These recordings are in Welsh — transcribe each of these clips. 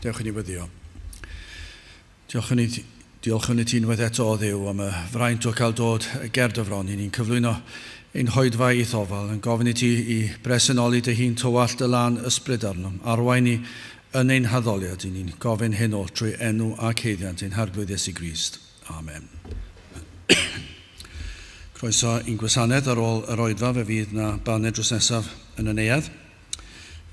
Dewch i ni weddio. Diolch yn i, diolch yn i ti unwaith eto o Dduw am y fraint o cael dod ger dy fron i ni'n cyflwyno ein hoedfa i'th ofal, yn gofyn i ti i bresenoli dy hun tywallt dy lân ysbryd arnom, arwain ni yn ein haddoliad i ni'n gofyn hyn oll trwy enw ac haeddiant ein Harglwydd Iesu Grist. Amen. Croeso i'n gwasanaeth ar ôl yr oedfa, fe fydd na baned drws nesaf yn y neuadd.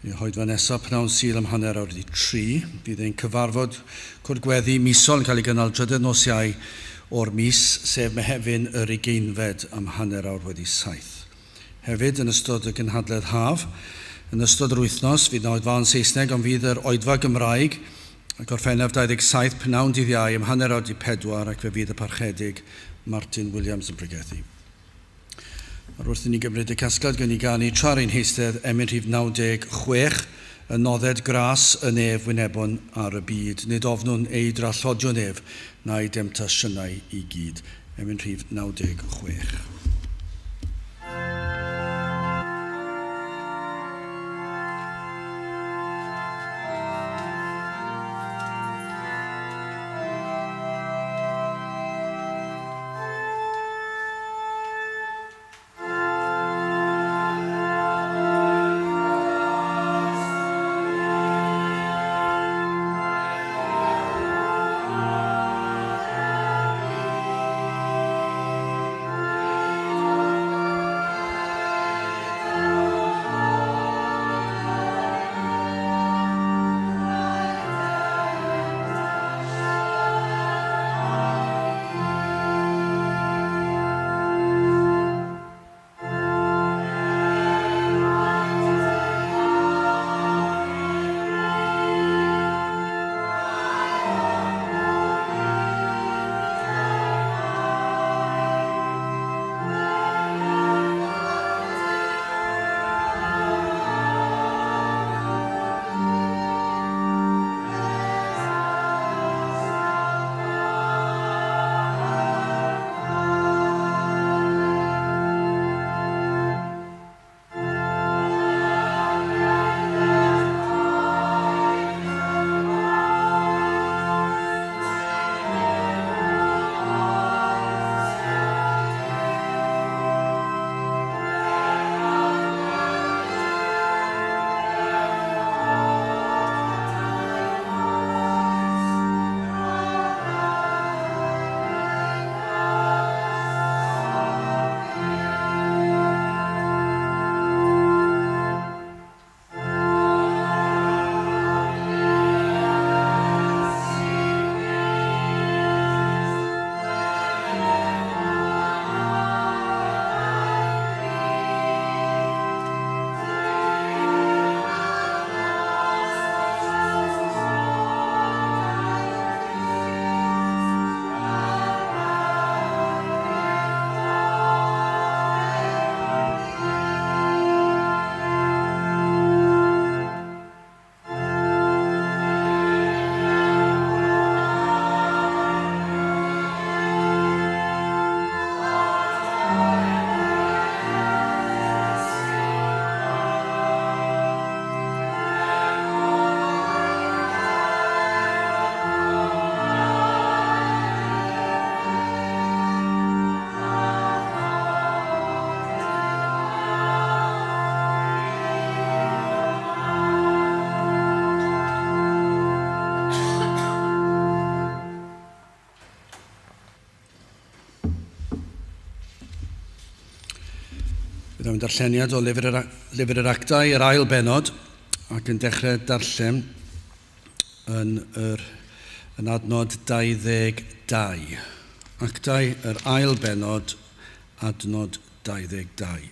Y hoedfa nesaf pnawn Sul am 3:30. Bydd ein cyfarfod Cwrdd Gweddi misol yn cael ei gynnal drydedd nos Iau o'r mis, sef Mehefin yr ugeinfed am 7:30. Hefyd, yn ystod y gynhadledd haf, yn ystod yr wythnos, fydd 'na oedfa yn Saesneg ond fydd yr oedfa Gymraeg, Gorffennaf 27, pnawn dydd Iau am 3:30 ac fe fydd y Parchedig Martin Williams yn pregethu. Nawr wrth i ni gymryd y casgliad, gawn ni ganu tra'r ein heistedd emyn rhif 96, y nodded gras y nef wynebwn ar y byd, nid ofnwn ei drallodion ef, na'i demtasiynau i gyd. Emyn rhif 96. Bydd o'n darlleniad o lyfr yr, lyfr yr Actau, yr ail benod, ac yn dechrau darllen yn, yr, yn adnod 22. Actau, yr ail benod, adnod 22.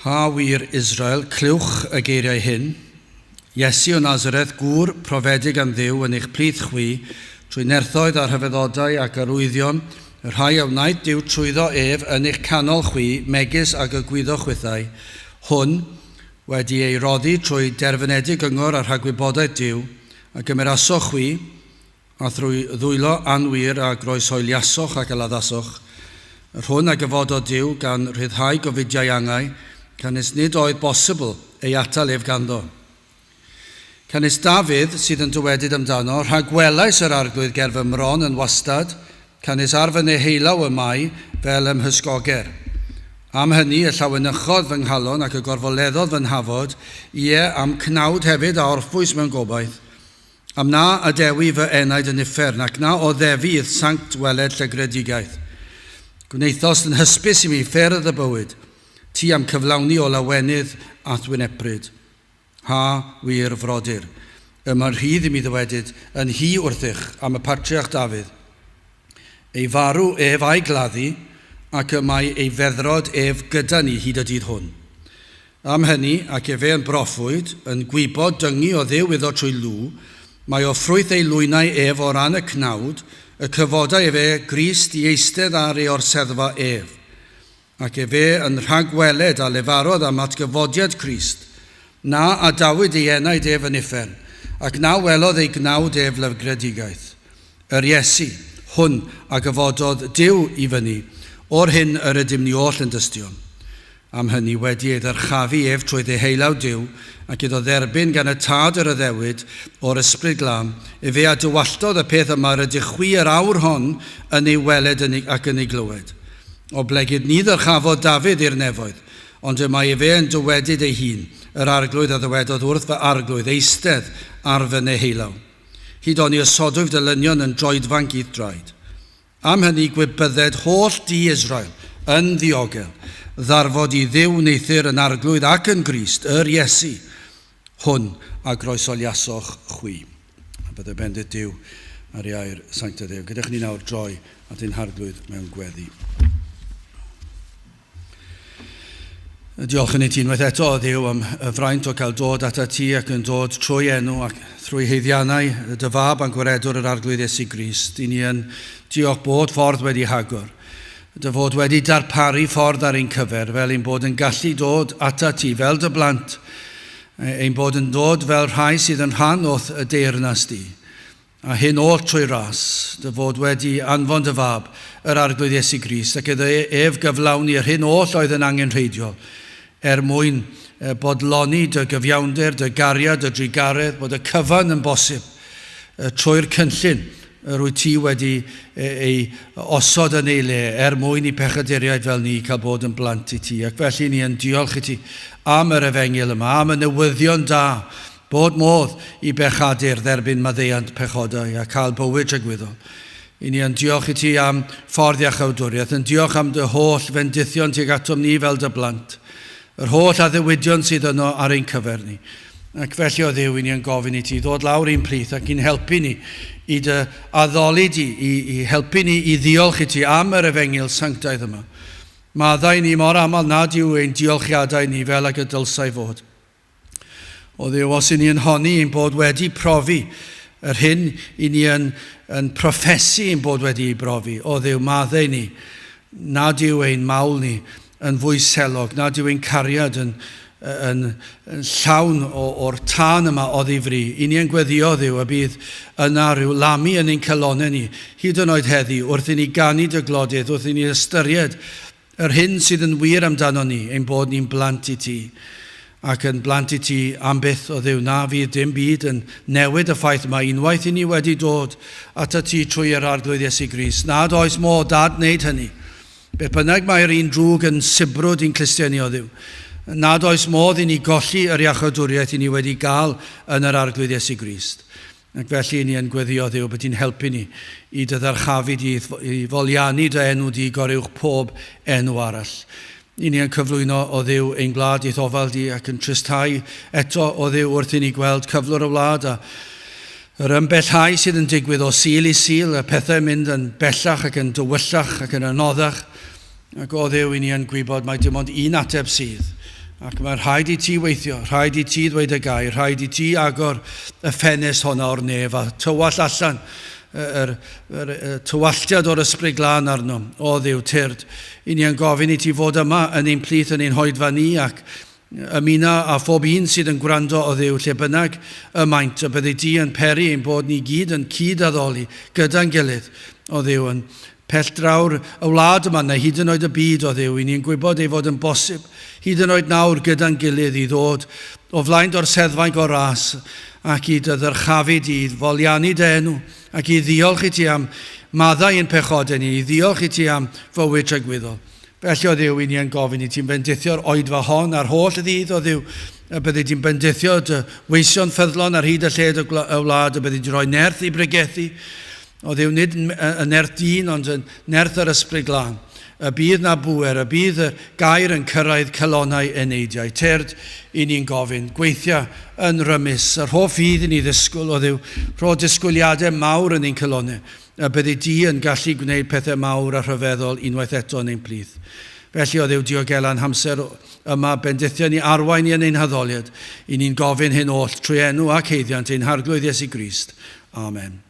Ha wir Israel, clywch y geiriau hyn, Iesu o Nazareth, gŵr profedig am Dduw yn eich plith chwi, trwy nerthoedd a rhyfeddodau ac arwyddion, y rhai a wnaeth Duw trwyddo ef yn eich canol chwi, megis ag y gwyddoch chwithau, hwn, wedi ei roddi trwy derfynedig gyngor a rhagwybodaeth Duw, a gymerasoch chwi, A thrwy ddwylo anwir a groeshoeliasoch ac a laddasoch, yr hwn a gyfododd Duw gan rhyddhau gofidiau angau, canys nid oedd bosibl ei atal ef ganddo. Canys Dafydd sydd yn dywedyd amdano, rhagwelais yr arglwydd ger fy mron yn wastad, canys ar fy neheullaw y mae fel ym hysgoger. Am hynny y llawenychodd fy nghalon ac y gorfoleddodd fy nhafod, ie, a'm cnawd hefyd a orffwys mewn gobaith. Am na adewi fy enaid yn uffern, ac na oddefi i'th sanct weled llygredigaeth. Gwnaethost yn hysbys i mi ffyrdd y bywyd, ti a'm cyflawni o lawenydd a'th wynebryd. Ha, wir frodyr, y mae'n rhydd i mi ddywedyd yn hy wrthych am y patriarch Dafydd. Ei farw ef a'i gladdu, ac y mae ei feddrod ef gyda ni hyd y dydd hwn. Am hynny, ac efe yn broffwyd, yn gwybod dyngu o Dduw iddo trwy lw, mae o ffrwyth ei lwynau ef o ran y cnawd, y cyfodai efe Grist i eistedd ar ei orseddfa ef. Ac efe yn rhagweled a lefarodd am atgyfodiad Crist, na adawyd ei enaid ef yn uffern, ac na welodd ei gnawd ef lygredigaeth. Yr Iesu, hwn a gyfododd Duw i fyny, o'r hyn yr ydym ni oll yn dystion. Am hynny, wedi ei ddyrchafu ef trwy ddeheulaw Duw, ac iddo dderbyn gan y Tad yr addewid o'r Ysbryd Glân, efe a dywalltodd y peth yma yr ydych chwi yr awr hon yn ei weled yn ei, ac yn ei glywed. Oblegid ni ddyrchafodd Dafydd i'r nefoedd, ond y mae efe yn dywedyd ei hun, Yr Arglwydd a ddywedodd wrth fy Arglwydd, Eistedd ar fy neheulaw, hyd oni osodwyf dy lynion yn droedfanc i'th draed. Am hynny gwybydded holl dŷ Israel yn ddiogel, ddarfod i Dduw wneuthur yn Arglwydd ac yn Grist, yr Iesu, hwn a groesoliasoch chwi. A bydde bendith Duw ar ei air sanctaidd ef. Gadewch ni nawr droi at ein Harglwydd mewn gweddi. Diolch yn i ti unwaith eto, o Dduw, am y fraint o cael dod atat ti ac yn dod trwy enw ac trwy haeddiannau dy fab a'n gwaredwr yr Arglwydd Iesu Grist. I ni yn diolch bod ffordd wedi hagor, dy fod wedi darparu ffordd ar ein cyfer, fel ein bod yn gallu dod atat ti fel dy blant, ein bod yn dod fel rhai sydd yn rhan o'th y deyrnas di. A hyn oll trwy ras, dy fod wedi anfon dy fab, yr Arglwydd Iesu Grist, ac iddo ef gyflawni yr hyn oll oedd yn angenrheidiol, er mwyn bodloni dy gyfiawnder, dy gariad, dy drugaredd, bod y cyfan yn bosib trwy'r cynllun yr wyt ti wedi ei osod yn ei le er mwyn i pechaduriaid fel ni cael bod yn blant i ti. Ac felly ni yn diolch i ti am yr efengyl yma, am y newyddion da, bod modd i bechadur dderbyn maddeuant pechodau a cael bywyd tragwyddol. I ni yn diolch i ti am ffordd iachawdwriaeth, yn diolch am dy holl fendithion tuag atom ni fel dy blant, yr holl addewidion sydd yno ar ein cyfer ni. Ac felly, o Dduw, i ni yn gofyn i ti ddod lawr i'n plith ac i'n helpu ni i dy addoli di, i, i helpu ni i ddiolch i ti am yr efengyl sanctaidd yma. Maddau ni mor aml nad yw ein diolchiadau ni fel ag y dylsai fod. O Dduw, os i ni yn honni ein bod wedi profi yr hyn i ni yn, yn proffesu ein bod wedi ei brofi, o Dduw, maddau ni nad yw ein mawl ni yn fwy selog, nad yw ein cariad yn, yn, yn llawn o, o'r tân yma oddi fri. I ni yn gweddio Dduw y bydd yna rhyw lamu yn ein calonau ni, hyd yn oed heddi, wrth i ni ganu dy glodydd, wrth i ni ystyried yr hyn sydd yn wir amdano ni, ein bod ni'n blant i ti, ac yn blant i ti am byth, o Dduw, na fydd dim byd yn newid y ffaith yma unwaith i ni wedi dod atat ti trwy yr Arglwydd Iesu Grist, nad oes modd dad wneud hynny. Beth bynnag mae'r un drwg yn sibrwd i'n clustiau ni, o Dduw, nad oes modd i ni golli yr iachawdwriaeth i ni wedi gael yn yr Arglwydd Iesu Grist. Ac felly ni yn gweddio, Dduw, bod ti'n helpu ni i dy ddyrchafu di, i foliannu dy enw di goruwch pob enw arall. I ni yn cyflwyno, o Dduw, ein gwlad i'th ofal di ac yn tristhau eto, o Dduw, wrth i ni gweld cyflwr y wlad a Yr ymbellhau sydd yn digwydd o Sul i Sul, y pethau'n mynd yn bellach ac yn dywyllach ac yn anoddach, ac o Dduw, i ni yn gwybod mai dim ond un ateb sydd, ac mae rhaid i ti weithio, rhaid i ti ddweud y gair, rhaid i ti agor y ffenest honna o'r nef a tywallt allan yr, yr, y tywalltiad o'r Ysbryd Glân arno. O Dduw, tyrd, i ni yn gofyn i ti fod yma yn ein plith yn ein hoedfa ni ac Ymuna â phob un sydd yn gwrando o Dduw lle bynnag y maent, y byddi di yn peri ein bod ni gyd yn cyd-addoli gyda'n gilydd, o Dduw, yn pell draw'r y wlad yma, neu hyd yn oed y byd, o Dduw, i ni'n gwybod ei fod yn bosib, hyd yn oed nawr gyda'n gilydd, i ddod o flaen d'orseddfainc o ras, ac i dy ddyrchafu di, i foliannu dy enw, ac i ddiolch i ti am maddau ein pechodau ni, i ddiolch i ti am fywyd tragwyddol. Felly o Dduw, i ni yn gofyn i ti'n bendithio'r oedfa hon a'r holl ddydd o Dduw, y byddi di'n bendithio dy weision ffyddlon ar hyd y lled y wlad, y byddi di'n rhoi nerth i bregethu, o Dduw, nid y nerth dyn, ond y nerth yr Ysbryd Glân. Y bydd na bŵer, y bydd y gair yn cyrraedd calonnau eneidiau. Tyrd i ni'n gofyn, gweithia yn rymus, yr hoff fydd i ni ddisgwyl, o Dduw, rho disgwyliadau mawr yn ein calonnau, y byddi di yn gallu gwneud pethau mawr a rhyfeddol unwaith eto yn ein plith. Felly, o Dduw, diogela'n hamser yma, bendithia ni, arwain ni yn ein haddoliad, i ni'n gofyn hyn oll trwy enw ac haeddiant ein Harglwydd Iesu Grist. Amen.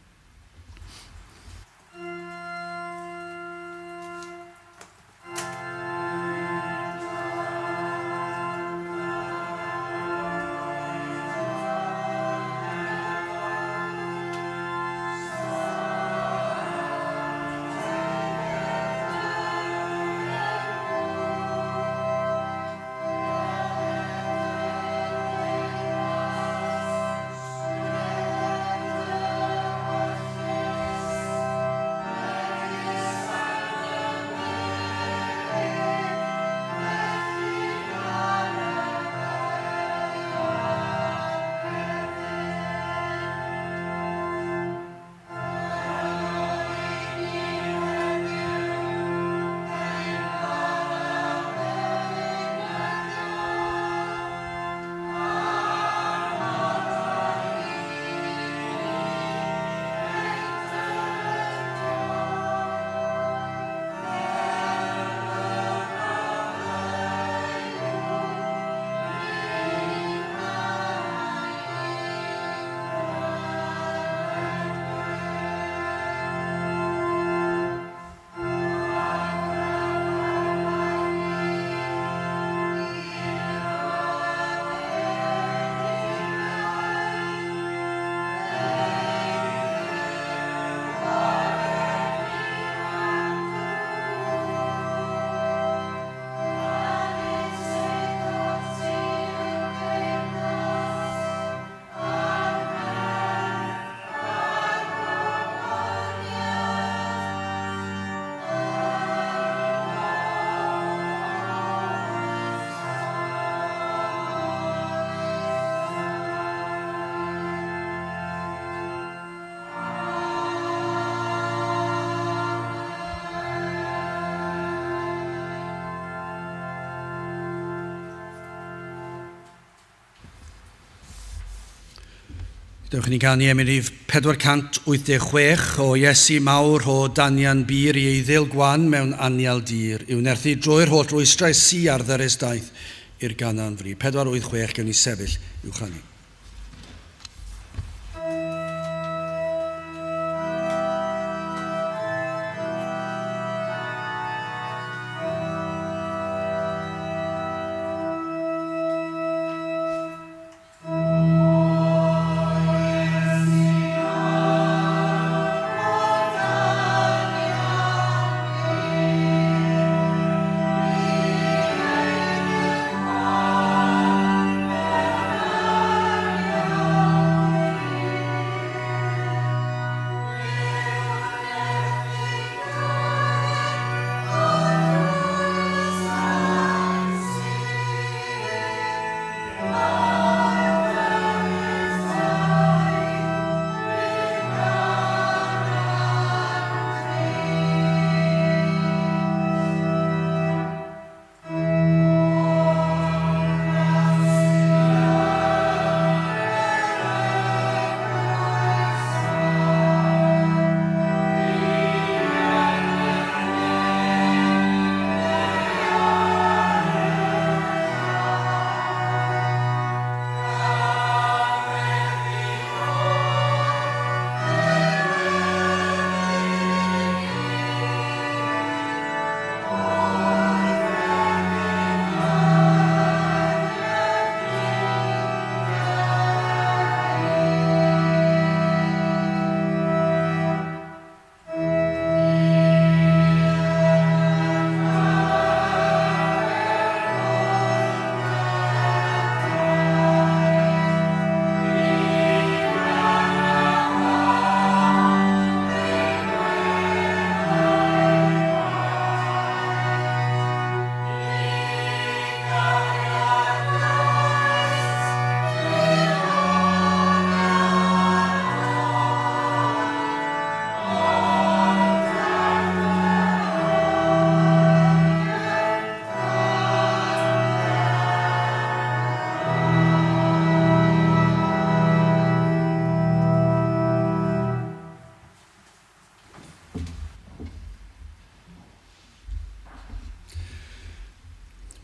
Dewch i ni ganu emyn rhif 486 o Iesu mawr o danian bur i eiddil gwan mewn anial dir i'w nerthu drwy'r holl rwystrau sy ar ddyrys daith i'r Ganaan fri. 486 gewn ni sefyll i'w chanu.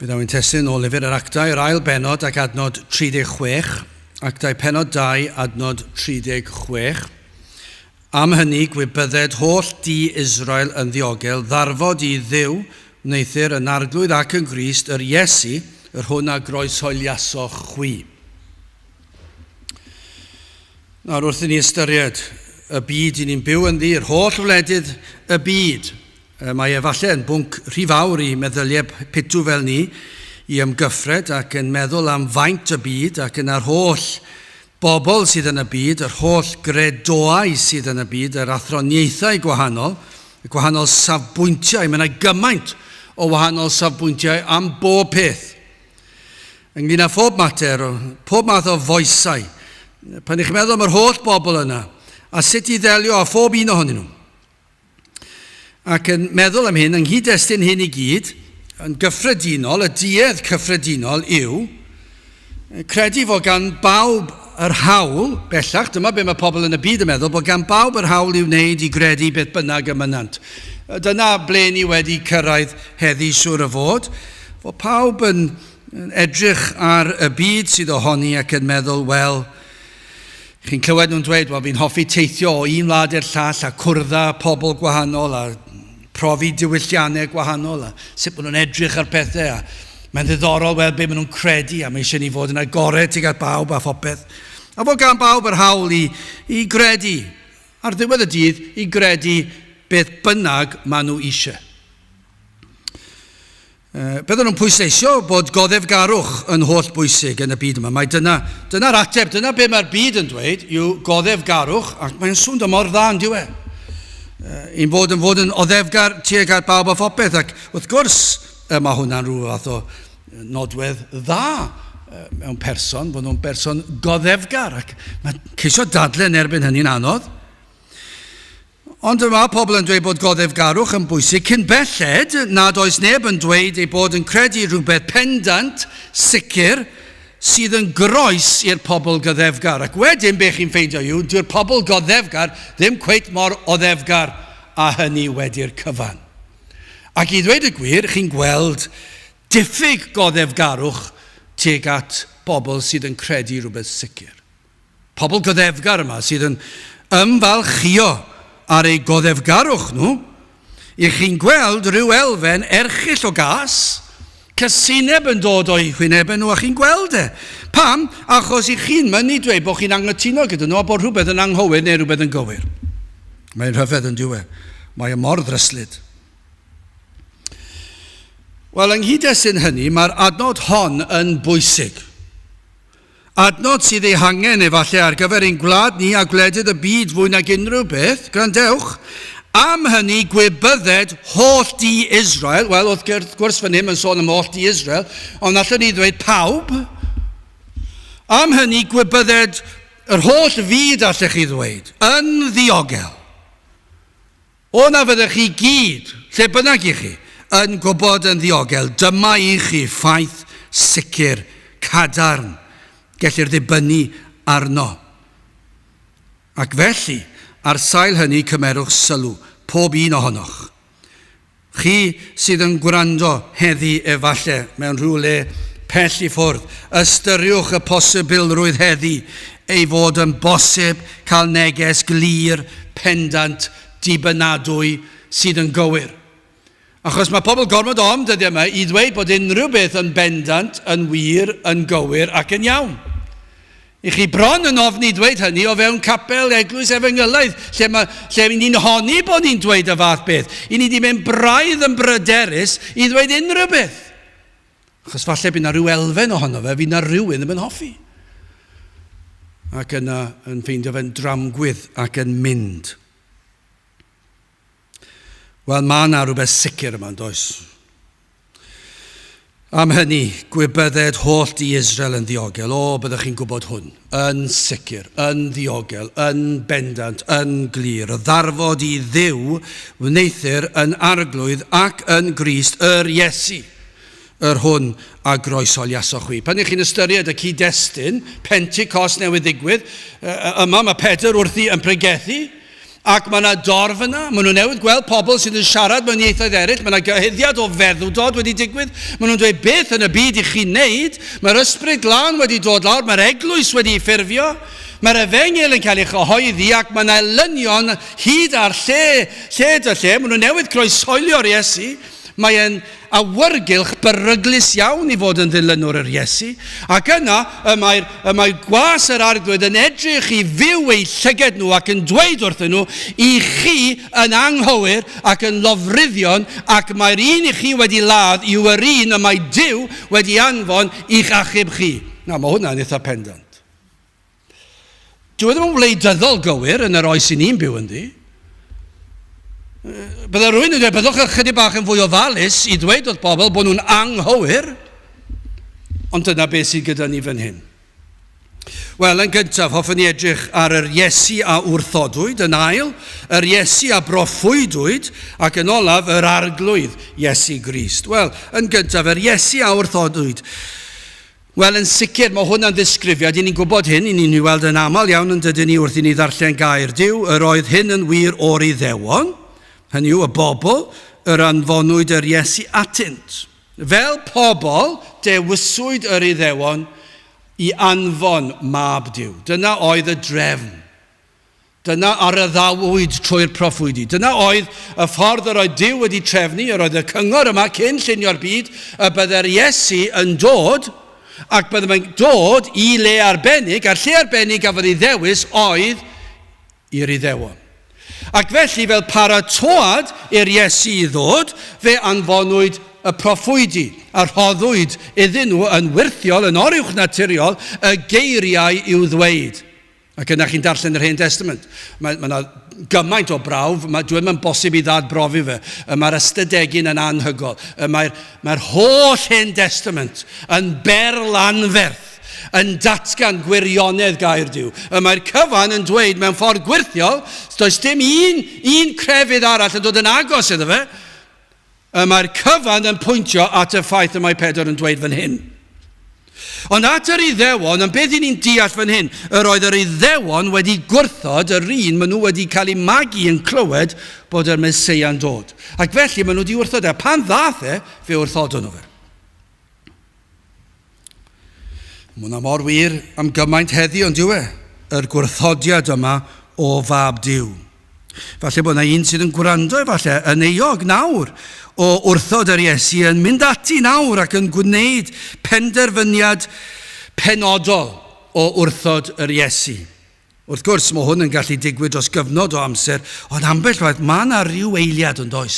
Fe ddaw ein testun o lyfr yr Actau, yr ail bennod ac adnod 36, Actau pennod 2, adnod 36. Am hynny, gwybydded holl dŷ Israel yn ddiogel, ddarfod i Dduw wneuthur yn Arglwydd ac yn Grist yr Iesu, yr hwn a groeshoeliasoch chwi. Nawr, wrth i ni ystyried y byd i ni'n byw ynddi, yr holl wledydd y byd, mae efallai yn bwnc rhy fawr i meddyliau pitw fel ni i ymgyffred ac yn meddwl am faint y byd ac yn yr holl bobl sydd yn y byd, yr holl gredoau sydd yn y byd, yr athroniaethau gwahanol, y gwahanol safbwyntiau. Mae yna gymaint o wahanol safbwyntiau am bob peth. Ynglyn â phob mater, pob math o foesau. Pan ych chi'n meddwl am yr holl bobl yna, a sut i ddelio â phob un ohonyn nhw. Ac yn meddwl am hyn, yng nghyd-destun hyn i gyd, yn gyffredinol, y duedd cyffredinol yw credu fod gan bawb yr hawl, bellach, dyma be mae pobl yn y byd yn meddwl, bod gan bawb yr hawl i wneud i gredu beth bynnag y mynnant. Dyna ble ni wedi cyrraedd heddi siŵr o fod. Fod pawb yn edrych ar y byd sydd ohoni ac yn meddwl, wel, chi'n clywed nhw'n dweud, wel, fi'n hoffi teithio o un wlad i'r llall a cwrdd â pobl gwahanol a profi diwylliannau gwahanol a sut maen nhw'n edrych ar pethau a mae'n ddiddorol weld be maen nhw'n credu a mae eisiau ni fod yn agored tuag at bawb a phopeth. A fod gan bawb yr hawl i, i gredu, ar ddiwedd y dydd, i gredu beth bynnag maen nhw eisiau. Byddwn nhw'n pwysleisio bod goddefgarwch yn holl bwysig yn y byd yma. Mae dyna, dyna'r ateb, dyna be mae'r byd yn dweud, yw goddefgarwch, ac mae'n swndo mor dda yn diwe. Ein bod yn fod yn oddefgar tuag at bawb a phopeth, ac wrth gwrs, mae hwnna'n rhyw fath o nodwedd dda mewn person, bod nhw'n berson goddefgar, ac mae ceisio dadle yn erbyn hynny'n anodd. Ond mae pobl yn dweud bod goddefgarwch yn bwysig cyn belled nad oes neb yn dweud eu bod yn credu rhywbeth pendant, sicr, sydd yn groes i'r pobl goddefgar. Ac wedyn be chi'n ffeindio yw, dyw'r pobl goddefgar ddim cweit mor oddefgar â hynny wedi'r cyfan. Ac i ddweud y gwir, chi'n gweld diffyg goddefgarwch tuag at bobl sydd yn credu rhywbeth sicr. Pobl goddefgar yma sydd yn ymfalchïo ar eu goddefgarwch nhw, i chi'n gweld rhyw elfen erchyll o gas, casineb yn dod o'u hwynebau nhw a chi'n gweld e. Pam? Achos i chi'n mynnu dweud bod chi'n anghytuno gyda nhw a bod rhywbeth yn anghywir neu rhywbeth yn gywir. Mae'n rhyfedd yn dyw e. Mae e mor ddryslyd. Wel, yng nghyd-destun hynny, mae'r adnod hon yn bwysig. Adnod sydd ei hangen efallai ar gyfer ein gwlad ni a gwledydd y byd fwy nag unrhyw beth, gwrandewch, am hynny gwybydded holl dŷ Israel, wel wrth gwrs fan hyn mae'n sôn am holl dŷ Israel, ond allwn ni ddweud pawb, am hynny gwybydded yr holl fyd allech chi ddweud, yn ddiogel. O na fyddech chi gyd, lle bynnag i chi, yn gwybod yn ddiogel, dyma i chi ffaith sicr, cadarn, gellir ddibynnu arno. Ac felly, ar sail hynny cymerwch sylw, pob un ohonoch. Chi sydd yn gwrando heddi efalle mewn rhyw le pell i ffwrdd, ystyriwch y posibilrwydd heddi ei fod yn bosib cael neges glir, pendant, dibynadwy sydd yn gywir. Achos mae pobl gormod o ofn dyddiau yma i ddweud bod unrhyw beth yn bendant, yn wir, yn gywir ac yn iawn. I chi bron yn ofni dweud hynny o fewn capel eglwys efengylaidd, lle, mae, lle ni'n honni bod ni'n dweud y fath beth. I ni wedi mynd braidd yn bryderus i ddweud unrhyw beth. Achos falle bydd na rhyw elfen ohono fe, fydd na rhywun ddim yn hoffi. Ac yna yn ffeindio fe'n dramgwydd ac yn mynd. Wel, mae yna rhywbeth sicr yma, yn does? Am hynny, gwybydded holl di Israel yn ddiogel. O, byddwch chi'n gwybod hwn. Yn sicr, yn ddiogel, yn bendant, yn glir. Y ddarfod i Dduw wneuthur yn arglwydd ac yn Grist yr Iesu, yr hwn a groesoliasoch chwi. Pan ych chi'n ystyried y cyd-destun, Pentecost newydd ddigwydd, yma mae Pedr wrthi yn pregethu, Ac mae yna dorf yna, maen nhw newydd gweld pobl sydd yn siarad mewn ieithoedd eraill, mae yna gyhuddiad o feddwdod wedi digwydd, maen nhw'n dweud beth yn y byd i chi'n neud, mae'r ysbryd glân wedi dod lawr, mae'r eglwys wedi ei ffurfio, mae'r efengyl yn cael ei chyhoeddi ac mae yna elynion hyd ar lle, lled y lle, maen nhw newydd croeshoelio'r Iesu, Mae e'n awyrgylch beryglus iawn i fod yn ddilynwr yr Iesu, ac yna y mae'r, y mae gwas yr Arglwydd yn edrych i fyw eu llyged nhw ac yn dweud wrthyn nhw, I chi yn anghywir ac yn lofruddion, ac mae'r un i chi wedi ladd yw yr un y mae Duw wedi anfon i'ch achub chi. Nawr, mae hwnna'n eitha pendant. Dyw e ddim yn wleidyddol gywir yn yr oes i ni'n byw ynddi. Bydde rhywun yn dweud, byddwch ychydig bach yn fwy ofalus i ddweud wrth bobl bod nhw'n anghywir, ond dyna beth sydd gyda ni fan hyn. Wel, yn gyntaf, hoffwn ni edrych ar yr Iesu a wrthodwyd, yn ail, yr Iesu a broffwydwyd, ac yn olaf, yr Arglwydd Iesu Grist. Wel, yn gyntaf, yr Iesu a wrthodwyd. Wel, yn sicr, mae hwn yn ddisgrifiad, i ni'n gwybod hyn, i ni'n ei weld yn aml iawn yn dydyn ni wrth i ni ddarllen gair Duw, yr oedd hyn yn wir o'r Iddewon, hynny yw, y bobl yr anfonwyd yr Iesu atynt. Fel pobl, dewiswyd yr Iddewon i anfon mab Duw. Dyna oedd y drefn. Dyna a ryddhawyd trwy'r proffwydi. Dyna oedd y ffordd yr oedd Duw wedi trefnu, yr oedd y cyngor yma cyn llunio'r byd, y bydde'r Iesu yn dod, ac bydde fe'n dod i le arbennig, a'r lle arbennig gafodd ei ddewis oedd i'r Iddewon. Ac felly, fel paratoad i'r Iesu i ddod, fe anfonwyd y proffwydi, a rhoddwyd iddyn nhw yn wyrthiol, yn oruwchnaturiol, y geiriau i'w ddweud. Ac yna chi'n darllen yr Hen Testament. Mae, mae yna gymaint o brawf, mae, dwi ddim yn bosib i ddadbrofi fe. Mae'r ystadegyn yn anhygol. Mae'r mae holl Hen Testament yn berl anferth yn datgan gwirionedd gair Duw. Mae'r cyfan yn dweud mewn ffordd gwirthiol, does dim un, un crefydd arall yn dod yn agos iddo fe. Mae'r cyfan yn pwyntio at y ffaith y mae Pedr yn dweud fan hyn. Ond at yr Iddewon, yn beth i ni'n deall fan hyn, yr oedd yr Iddewon wedi gwrthod yr un maen nhw wedi cael eu magu yn clywed bod yr Meseia'n dod. Ac felly maen nhw wedi wrthod e. Pan ddath e, fe wrthodon nhw fe. Mae hwnna mor wir am gymaint heddi, ond yw e? Yr gwrthodiad yma o fab Duw. Falle bod yna un sydd yn gwrando efallai yn euog nawr o wrthod yr Iesu yn mynd ati nawr ac yn gwneud penderfyniad penodol o wrthod yr Iesu. Wrth gwrs, mae hwn yn gallu digwydd dros gyfnod o amser, ond ambell waith mae yna rhyw eiliad yn does,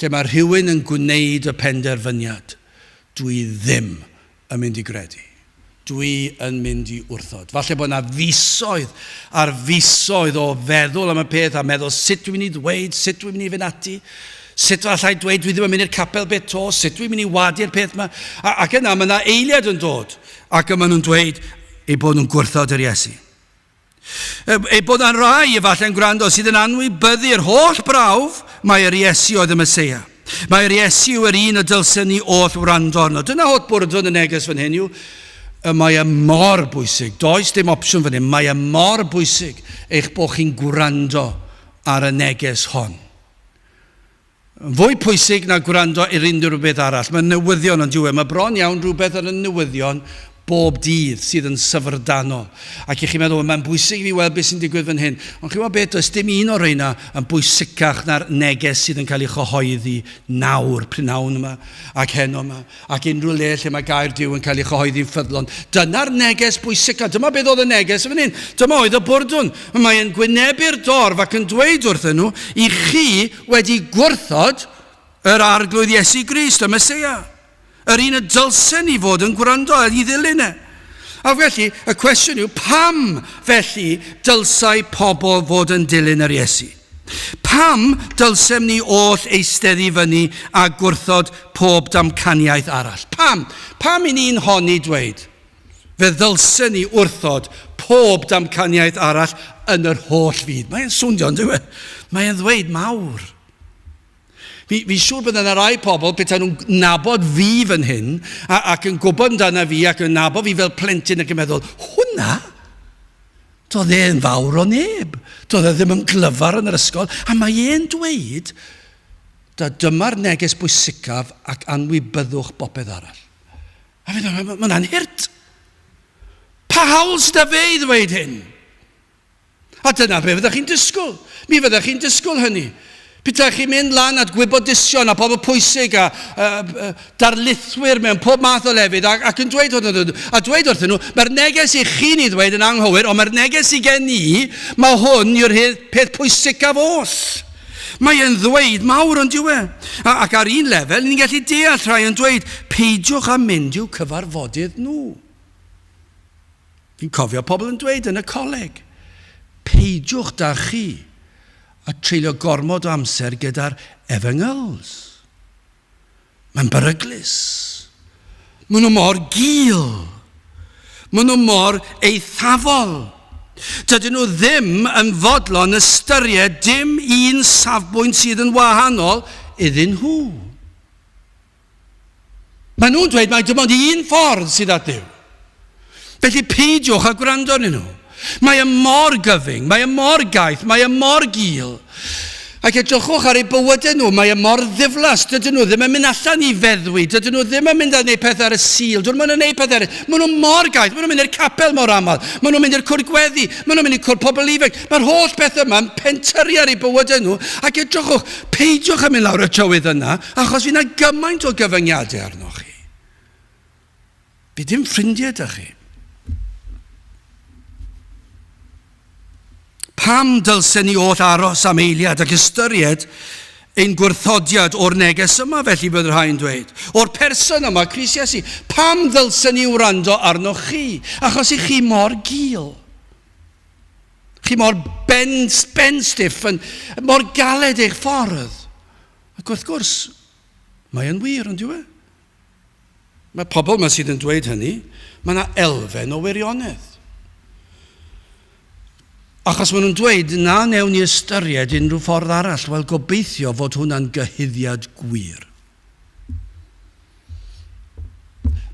lle mae rhywun yn gwneud y penderfyniad, dwi ddim yn mynd i gredu. Dwi yn mynd i wrthod. Falle bod yna fisoedd ar fisoedd o feddwl am y peth a meddwl sut dwi'n mynd i ddweud, sut dwi'n mynd i fynd ati, sut allai dweud dwi ddim yn mynd i'r capel beth to, sut dwi'n mynd i wadu'r peth yma. A, ac yna mae yna eiliad yn dod ac y maen nhw'n dweud eu bod nhw'n gwrthod yr Iesu. Eu bod yna rai efallai'n gwrando sydd yn anwybyddu'r holl brawf mae yr Iesu oedd y Meseia. Mae'r Iesu yw yr un y dylsen ni oll wrando arno. Dyna holl bwrdwn y neges fan hyn yw, y mae e mor bwysig, does dim opsiwn fan hyn, mae e mor bwysig eich bod chi'n gwrando ar y neges hon. Yn fwy pwysig na gwrando ar unrhyw beth arall. Mae newyddion yn diwedd. Mae bron iawn rhywbeth ar y newyddion bob dydd sydd yn syfrdanol. Ac i chi'n meddwl, mae'n bwysig i fi weld beth sy'n digwydd fan hyn. Ond chi'n gwybod beth, does dim un o'r rheina yn bwysicach na'r neges sydd yn cael ei chyhoeddi nawr, prynhawn yma, ac heno yma, ac unrhyw le lle mae gair Duw yn cael ei chyhoeddi'n ffyddlon. Dyna'r neges bwysica. Dyma beth oedd y neges yn fan hyn. Dyma oedd y bwrdwn. Mae'n gwynebu'r dorf ac yn dweud wrthyn nhw, i chi wedi gwrthod yr Arglwydd Iesu Grist, y Meseia. Yr un y dylsen ni fod yn gwrando ar i ddilyn e. A felly, y cwestiwn yw, pam felly dylsai pobl fod yn dilyn yr Iesu? Pam dylsem ni oll eistedd i fyny a gwrthod pob damcaniaeth arall? Pam? Pam i ni'n honni dweud, fe ddylsen ni wrthod pob damcaniaeth arall yn yr holl fyd? Mae'n swnio, yn dyw e? Mae'n ddweud mawr. Fi, fi'n siŵr bod yna rai pobl, petai nhw'n nabod fi fan hyn, a, ac yn gwybod amdana fi, ac yn nabod fi fel plentyn ac yn meddwl, hwnna? Doedd e'n fawr o neb. Doedd e ddim yn glyfar yn yr ysgol. A mae e'n dweud, da dyma'r neges bwysicaf ac anwybyddwch bopeth arall. A fe mae hwnna'n hurt. Pa hawl sydd 'da fe i ddweud hyn? A dyna be fyddech chi'n disgwyl. Mi fyddech chi'n disgwyl hynny. Petai chi'n mynd lan at gwybodusion a pobl pwysig a darlithwyr mewn pob math o lefydd ac, ac yn dweud wrthyn nhw, a dweud wrthyn nhw, mae'r neges i chi'n ei ddweud yn anghywir, ond mae'r neges i gen i, mae hwn yw'r peth pwysicaf oll. Mae e'n ddweud mawr ond yw e? Ac ar un lefel, ni'n gallu deall rhai yn dweud, peidiwch â mynd i'w cyfarfodydd nhw. Fi'n cofio pobl yn dweud yn y coleg, peidiwch da chi a treulio gormod o amser gyda'r efengyls. Mae'n beryglus. Maen nhw mor gul. Maen nhw mor eithafol. Dydyn nhw ddim yn fodlon ystyried dim un safbwynt sydd yn wahanol iddyn nhw. Maen nhw'n dweud mai dim ond un ffordd sydd at Dduw. Felly peidiwch â gwrando arnyn nhw. Mae e mor gyfyng, mae e mor gaeth, mae e mor gul. Ac edrychwch ar eu bywydau nhw, mae e mor ddiflas, dydyn nhw ddim yn mynd allan i feddwi, dydyn nhw ddim yn mynd a gwneud pethau ar y Sul, dydyn nhw'n gwneud pethau eraill. Maen nhw mor gaeth, maen nhw'n mynd i'r capel mor aml, maen nhw'n mynd i'r cwrdd gweddi, maen nhw'n mynd i'r cwrdd pobl ifanc. Mae'r holl bethau yma'n pentyrru ar eu bywydau nhw, ac edrychwch, peidiwch â mynd lawr y trywydd yna, achos fydd 'na gymaint o gyfyngiadau arnoch chi. Fydd dim ffrindiau 'da chi. Pam dylsen ni oll aros am eiliad ac ystyried ein gwrthodiad o'r neges yma, felly bydd rhai'n dweud? O'r person yma, Crist Iesu, pam ddylsen ni wrando arnoch chi? Achos i chi mor gul. Chi mor ben, ben stiff, yn, mor galed eich ffordd. Ac wrth gwrs, mae yn wir, ond yw e? Mae pobl yma sydd yn dweud hynny, mae yna elfen o wirionedd. Achos maen nhw'n dweud, na newn ni ystyried unrhyw ffordd arall. Wel, gobeithio fod hwnna'n gyhuddiad gwir.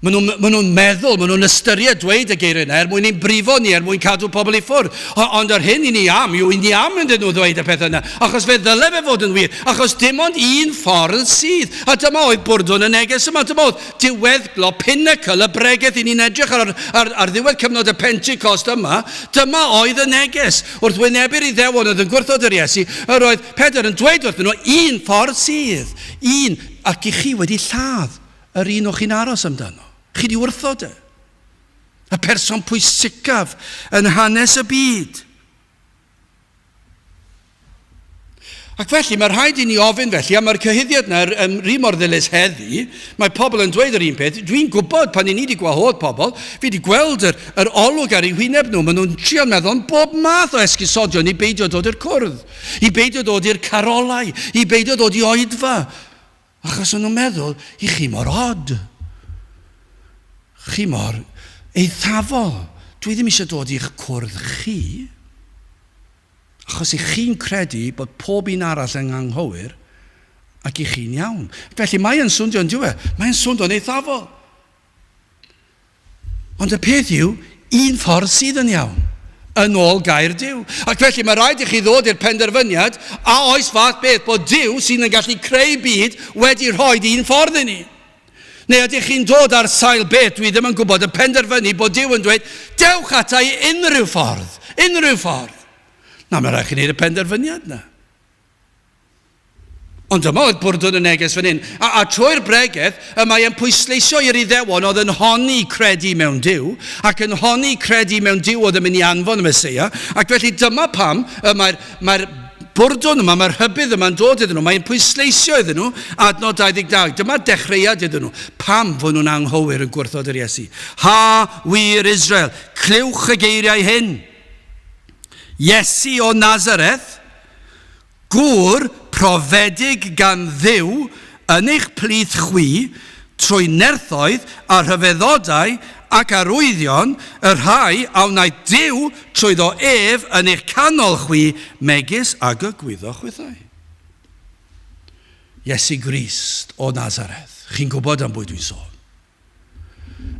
Maen nhw'n ma nhw meddwl, maen nhw'n ystyried dweud y geiriau yna er mwyn i'n brifo ni, er mwyn cadw pobl i ffwrdd. Ond yr hyn i ni am yw i ni am iddyn nhw ddweud y peth yna, achos fe ddyle fe fod yn wir, achos dim ond un ffordd sydd. A dyma oedd bwrdwn y neges yma, dyma oedd diweddglo, pinnacle y bregeth i ni'n edrych ar, ar, ar ddiwedd cyfnod y Pentecost yma, dyma oedd y neges. Wrth wynebu'r Iddewon oedd yn gwrthod yr Iesu, yr oedd Pedr yn dweud wrthyn nhw, un ffordd sydd, un, ac i chi wedi lladd yr un o'ch chi'n aros amdano. Chi wedi wrthod e. Y person pwysicaf yn hanes y byd. Ac felly, mae rhaid i ni ofyn felly, a mae'r cyhuddiad yna yn rhi mor ddilys heddi, mae pobl yn dweud yr un peth, dwi'n gwybod pan i ni wedi gwahodd pobl, fi wedi gweld yr, yr olwg ar eu hwyneb nhw, maen nhw'n trio meddwl am bob math o esgusodion i beidio dod i'r cwrdd, i beidio dod i'r carolau, i beidio dod i oedfa. Achos o'n nhw'n meddwl, i chi mor od. Chi mor eithafol. Dwi ddim eisiau dod i'ch cwrdd chi. Achos i chi'n credu bod pob un arall yn anghywir ac i chi'n iawn. Felly mae yn swndio yn diwe. Mae'n swnio'n eithafol. Ond y peth yw, un ffordd sydd yn iawn, yn ôl gair Duw. Ac felly mae rhaid i chi ddod i'r penderfyniad, a oes fath beth bod Duw sydd yn gallu creu byd wedi rhoi un ffordd i ni? Neu ydych chi'n dod ar sail beth dwi ddim yn gwybod, yn penderfynu bod Duw yn dweud, dewch ata i unrhyw ffordd, unrhyw ffordd. Na, mae rhaid chi wneud y penderfyniad na. Ond dyma oedd bwrdwn y neges fan hyn. A, a trwy'r bregeth, y mae e'n pwysleisio i'r Iddewon oedd yn honni credu mewn Duw, ac yn honni credu mewn Duw oedd yn mynd i anfon y Meseia, ac felly dyma pam y mae'r mae bwrdwn yma, mae'r rhybudd yma'n dod iddyn nhw, mae'n pwysleisio iddyn nhw, adnod 22, dyma'r dechreuad iddyn nhw, pam fod nhw'n anghywir yn gwrthod yr Iesu. Ha, wir Israel, clywch y geiriau hyn. Iesu o Nazareth, Gŵr profedig gan Dduw yn eich plith chwi, trwy nerthoedd a rhyfeddodau ac arwyddion, y rhai a wnaeth Duw trwyddo ef yn eich canol chwi, megis ag y gwyddoch chwithau. Iesu Grist o Nazareth. Chi'n gwybod am bwy dwi'n sôn.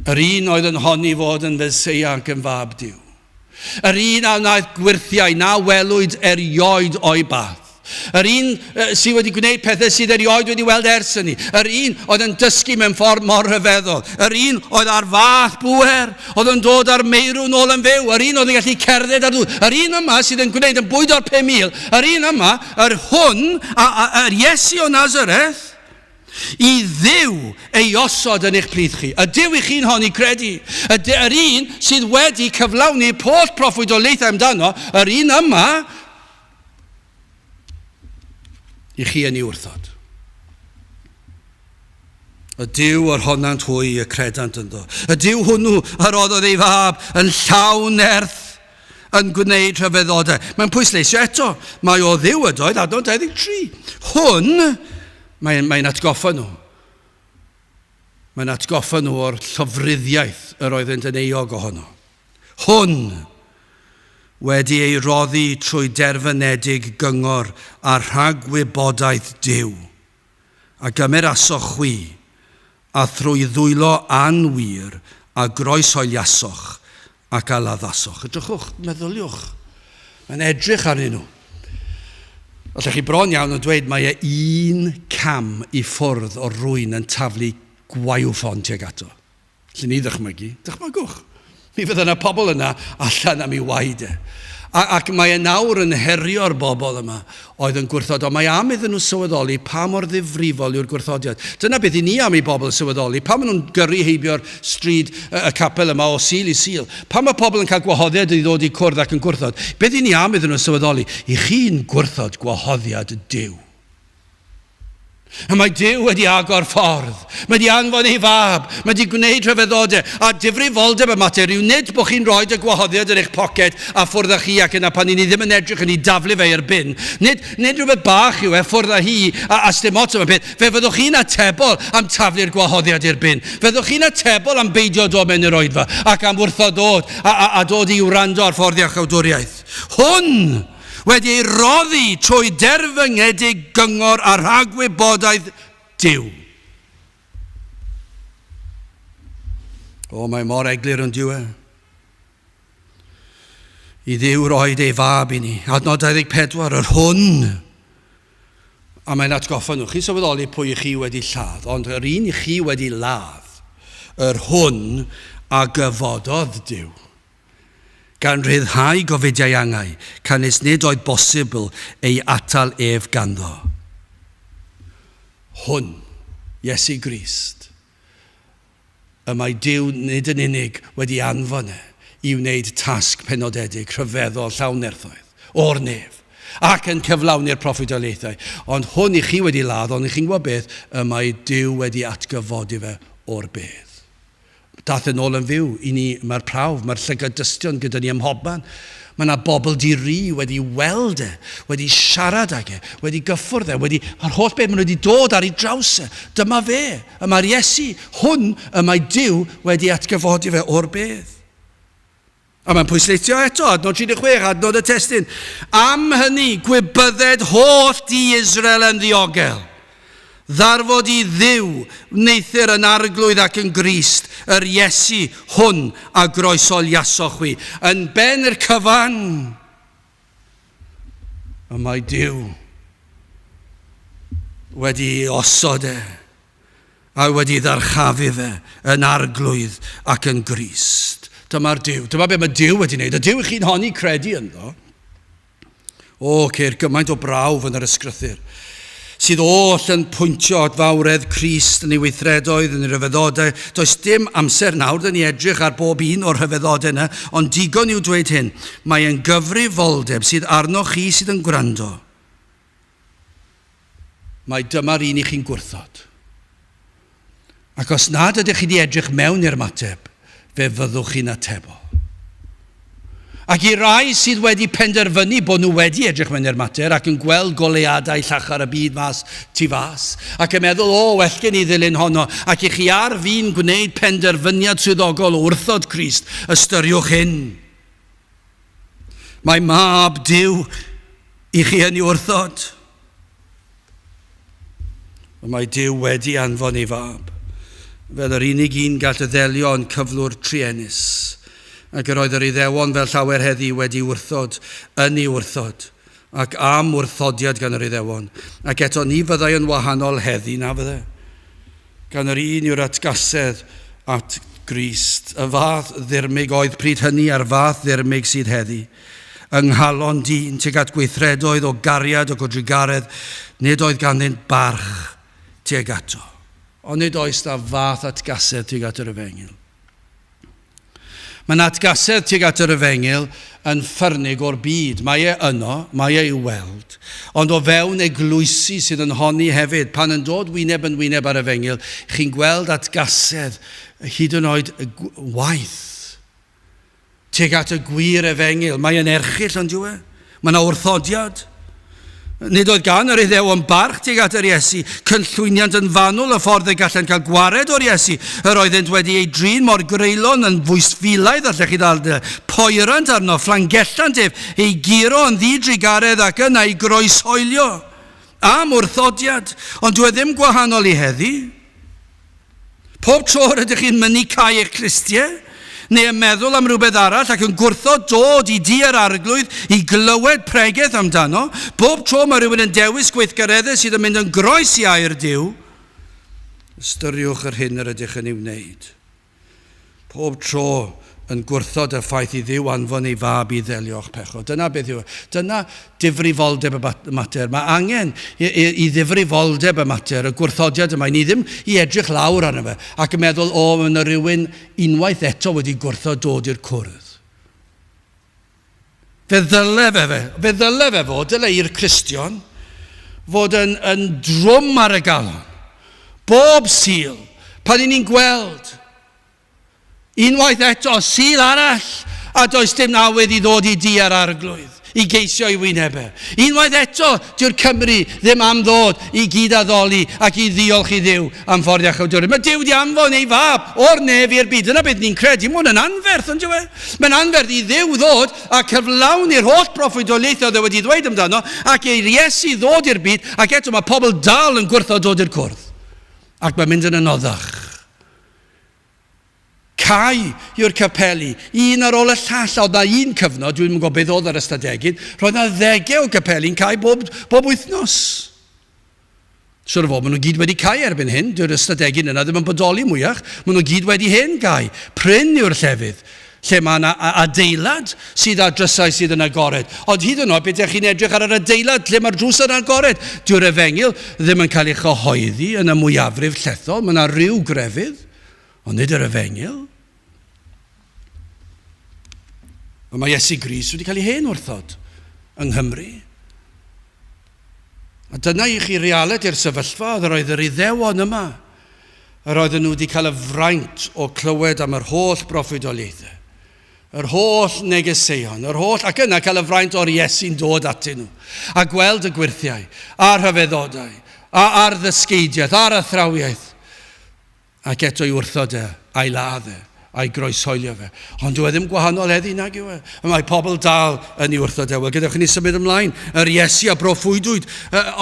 Yr un oedd yn honni fod yn Feseia ac yn fab Duw. Yr un a wnaeth gwyrthiau na welwyd erioed o'i bath. Yr un sydd wedi gwneud pethau sydd erioed wedi weld ers hynny. Yr un oedd yn dysgu mewn ffordd mor rhyfeddol. Yr un oedd ar fath bŵer, oedd yn dod â'r meirw nôl yn fyw. Yr un oedd yn gallu cerdded ar ddŵr. Yr un yma sydd yn gwneud yn bwydo'r 5,000. Yr un yma, yr hwn, a, a, yr Iesu o Nazareth, I Dduw ei osod yn eich plith chi. Y Duw i chi'n honni credu. Y, yr un sydd wedi cyflawni poll proffwydoliaethau amdano, yr un yma, i chi yn ei wrthod. Y Duw yr honant hwy y credant ynddo. Y Duw hwnnw a roddodd ei fab yn llawn nerth yn gwneud rhyfeddodau. Mae'n pwysleisio eto, mae o Dduw ydoedd, adnod 23. Hwn, mae'n mae atgoffa nhw. Mae'n atgoffa nhw o'r llofruddiaeth yr oeddent yn euog ohono. Hwn, wedi ei roddi trwy derfynedig gyngor a rhagwybodaeth Duw, a gymerasoch chwi, a thrwy ddwylo anwir a groeshoeliasoch ac a laddasoch. Edrychwch, meddyliwch. Mae'n edrych arnyn nhw. Allech chi bron iawn yn dweud mae e un cam i ffwrdd o rwy'n yn taflu gwaywffon tuag ato. Lle ni ddychmygu, dychmygwch. Mi fydda yna pobl yna allan am ei waed e. A, ac mae e nawr yn herio'r bobl yma oedd yn gwrthod, ond mae am iddyn nhw sylweddoli pa mor ddifrifol yw'r gwrthodiad. Dyna beth i ni am i bobl sylweddoli, pan maen nhw'n gyrru heibio'r stryd y, y capel yma o Sul i Sul, pan mae pobl yn cael gwahoddiad i ddod i cwrdd ac yn gwrthod, beth i ni am iddyn nhw sylweddoli? I chi'n gwrthod gwahoddiad Duw. A mae Duw wedi agor ffordd. Mae wedi anfon ei fab. Mae wedi gwneud rhyfeddodau. A difrifoldeb y mater yw nid bod chi'n rhoi y gwahoddiad yn eich poced a ffwrdd â chi ac yna pan i ni ddim yn edrych yn ei daflu fe i'r bin. Nid, nid rhywbeth bach yw e, ffwrdd â hi a, a sdim ots am y peth. Fe fyddwch chi'n atebol am taflu'r gwahoddiad i'r bin. Fyddwch chi'n atebol am beidio dod mewn i'r oedfa ac am wrthod dod a, a, a dod i wrando ar ffordd iachawdwriaeth. Hwn! wedi ei roddi trwy derfyngedig gyngor a rhagwybodaeth Duw. O, mae mor eglur yn dyw e. I Dduw roed ei fab i ni. Adnod 24, yr hwn. A mae'n atgoffa nhw, chi'n sylweddoli pwy i chi wedi lladd, ond yr un i chi wedi ladd, yr hwn a gyfododd Duw. Gan ryddhau gofidiau angau, canys nid oedd bosibl ei atal ef ganddo. Hwn, Iesu Grist, y mae Duw nid yn unig wedi anfon e i wneud tasg penodedig, rhyfeddol, llawn nerthoedd, o'r nef, ac yn cyflawni'r proffwydoliaethau, ond hwn i chi wedi ladd, ond i chi'n gwybod beth, y mae Duw wedi atgyfodi fe o'r bedd. Daeth yn ôl yn fyw i ni, mae'r prawf, mae'r llygad dystion gyda ni ym mhobman. Mae yna bobl di-ri wedi weld e, wedi siarad ag e, wedi gyffwrdd e, wedi, mae'r holl beth maen nhw wedi dod ar ei draws e. Dyma fe, y mae'r Iesu, hwn y mae Duw wedi atgyfodi fe o'r bedd. A mae'n pwysleisio eto, adnod 36, adnod y testun. Am hynny, gwybydded holl di Israel yn ddiogel. Ddarfod i Dduw wneuthur yn arglwydd ac yn Grist, yr Iesu hwn a groesoliasoch chwi. Yn ben yr cyfan, y mae Duw wedi osod e a wedi ddarchafu fe yn arglwydd ac yn Grist. Dyma'r Duw. Dyma be mae Duw wedi wneud. Y Duw i chi'n honni credu ynddo. O, ceir gymaint o brawf yn yr ysgrythur sydd oll yn pwyntio at fawredd Crist yn ei weithredoedd, yn ei ryfeddodau. Does dim amser nawr, dyn ni edrych ar bob un o'r rhyfeddodau yna, ond digon yw dweud hyn. Mae yn gyfrifoldeb sydd arnoch chi sydd yn gwrando. Mai dyma'r un i chi'n gwrthod. Ac os nad ydych chi wedi edrych mewn i'r ymateb, fe fyddwch chi'n atebol. Ac i rai sydd wedi penderfynu bod nhw wedi edrych mewn i'r mater ac yn gweld goleuadau llachar y byd mas tu fas, ac yn meddwl, o, well gen i ddilyn honno, ac i chi ar fin gwneud penderfyniad swyddogol o wrthod Crist, ystyriwch hyn. Mae mab Duw i chi yn ei wrthod. Ond mae Duw wedi anfon ei fab, fel yr unig un gall ddelio yn cyflwr truenus. Ac yr oedd yr Iddewon fel llawer heddi wedi wrthod, yn ei wrthod, ac am wrthodiad gan yr Iddewon. Ac eto ni fyddai yn wahanol heddi na fydde. Gan yr un yw'r atgasedd at Grist. Y fath ddirmyg oedd pryd hynny a'r fath ddirmyg sydd heddi. Yng nghalon dyn tuag at gweithredoedd o gariad ac o drugaredd, nid oedd ganddynt barch tuag ato. Ond nid oes na fath atgasedd tuag at yr efengyl. Mae'n atgasedd tuag at yr efengyl yn ffyrnig o'r byd. Mae e yno, mae e i'w weld. Ond o fewn eglwysi sydd yn honni hefyd, pan yn dod wyneb yn wyneb â'r efengyl, chi'n gweld atgasedd hyd yn oed waith tuag at y gwir efengyl. Mae e'n erchyll, ond yw e? Mae yna wrthodiad. Nid oedd gan yr Iddewon barch tuag at yr Iesu, cynllwyniant yn fanwl y ffordd y gallent cael gwared o'r Iesu. Yr oeddent wedi ei drin mor greulon yn fwystfilaidd, allech chi ddal dy. Poerant arno, fflangellant ef, ei guro yn ddidrugaredd ac yna ei groeshoelio. Am wrthodiad, ond dyw e ddim gwahanol i heddi. Pob tro rydych chi'n mynnu cau eich clustiau, neu yn meddwl am rywbeth arall ac yn gwrthod dod i dŷ yr Arglwydd i glywed pregeth amdano, bob tro mae rhywun yn dewis gweithgareddau sydd yn mynd yn groes i air Duw, ystyriwch yr hyn yr ydych yn ei wneud. Pob tro yn gwrthod y ffaith i Dduw anfon ei fab i ddelio â'ch pechod. Dyna beth yw e. Dyna difrifoldeb y mater. Mae angen i, i, i ddifrifoldeb y mater, y gwrthodiad yma, i ni ddim i edrych lawr arno fe ac yn meddwl, o, mae yna rhywun unwaith eto wedi gwrthod dod i'r cwrdd. Fe ddyle fe, fe, fe ddyle fe fod, dyle i'r Cristion, fod yn, yn drwm ar y galon. Bob Sul, pan i ni'n gweld, unwaith eto, Sul arall, a does dim awydd i ddod i di ar arglwydd, i geisio i wynebau. Unwaith eto, dyw'r Cymry ddim am ddod i gyd-addoli ac i ddiolch i Dduw am ffordd iachawdwriaeth. Mae Duw wedi anfon ei fab o'r nef i'r byd. Dyna beth ni'n credu. Mae hwn yn anferth, ond yw e? Mae'n anferth i Dduw ddod a cyflawni'r holl broffwydoliaethau oedd e wedi ddweud amdano ac i'r Iesu ddod i'r byd ac eto mae pobl dal yn gwrthod dod i'r cwrdd. Ac mae'n mynd yn anoddach. Cau yw'r capeli, un ar ôl y llall. A oedd na un cyfnod, dwi'n yn gwybod beth oedd yr ystadegyn, roedd na ddegau o capeli'n cau bob, bob wythnos. Siwr o fod, maen nhw gyd wedi cau erbyn hyn. Dyw'r ystadegyn yna ddim yn bodoli mwyach. Maen nhw gyd wedi hen gau. Prin yw'r llefydd lle mae yna adeilad sydd â drysau sydd yn agored. Ond hyd yn oed beth chi'n edrych ar yr adeilad lle mae'r drws yn agored, dyw'r efengyl ddim yn cael ei chyhoeddi yn y mwyafrif llethol. Mae yna ryw grefydd, ond nid yr efengyl. Ond mae Iesu Grist wedi cael ei hen wrthod yng Nghymru. A dyna i chi realiti'r sefyllfa, oedd yr oedd yr Iddewon yma, yr oedden nhw wedi cael y fraint o clywed am yr holl broffwydoliaethau, yr holl negeseuon, yr holl, ac yna cael y fraint o'r Iesu'n dod atyn nhw, a gweld y gwyrthiau, a'r rhyfeddodau, a, a'r ddysgeidiaeth, a'r athrawiaeth. Ac eto i wrthod e, a'i ladd e, a'i groeshoelio fe. Ond dyw e ddim gwahanol heddi nag yw e. Y mae pobl dal yn ei wrthod e. Wel, gadewch i ni symud ymlaen. Yr Iesu a broffwydwyd.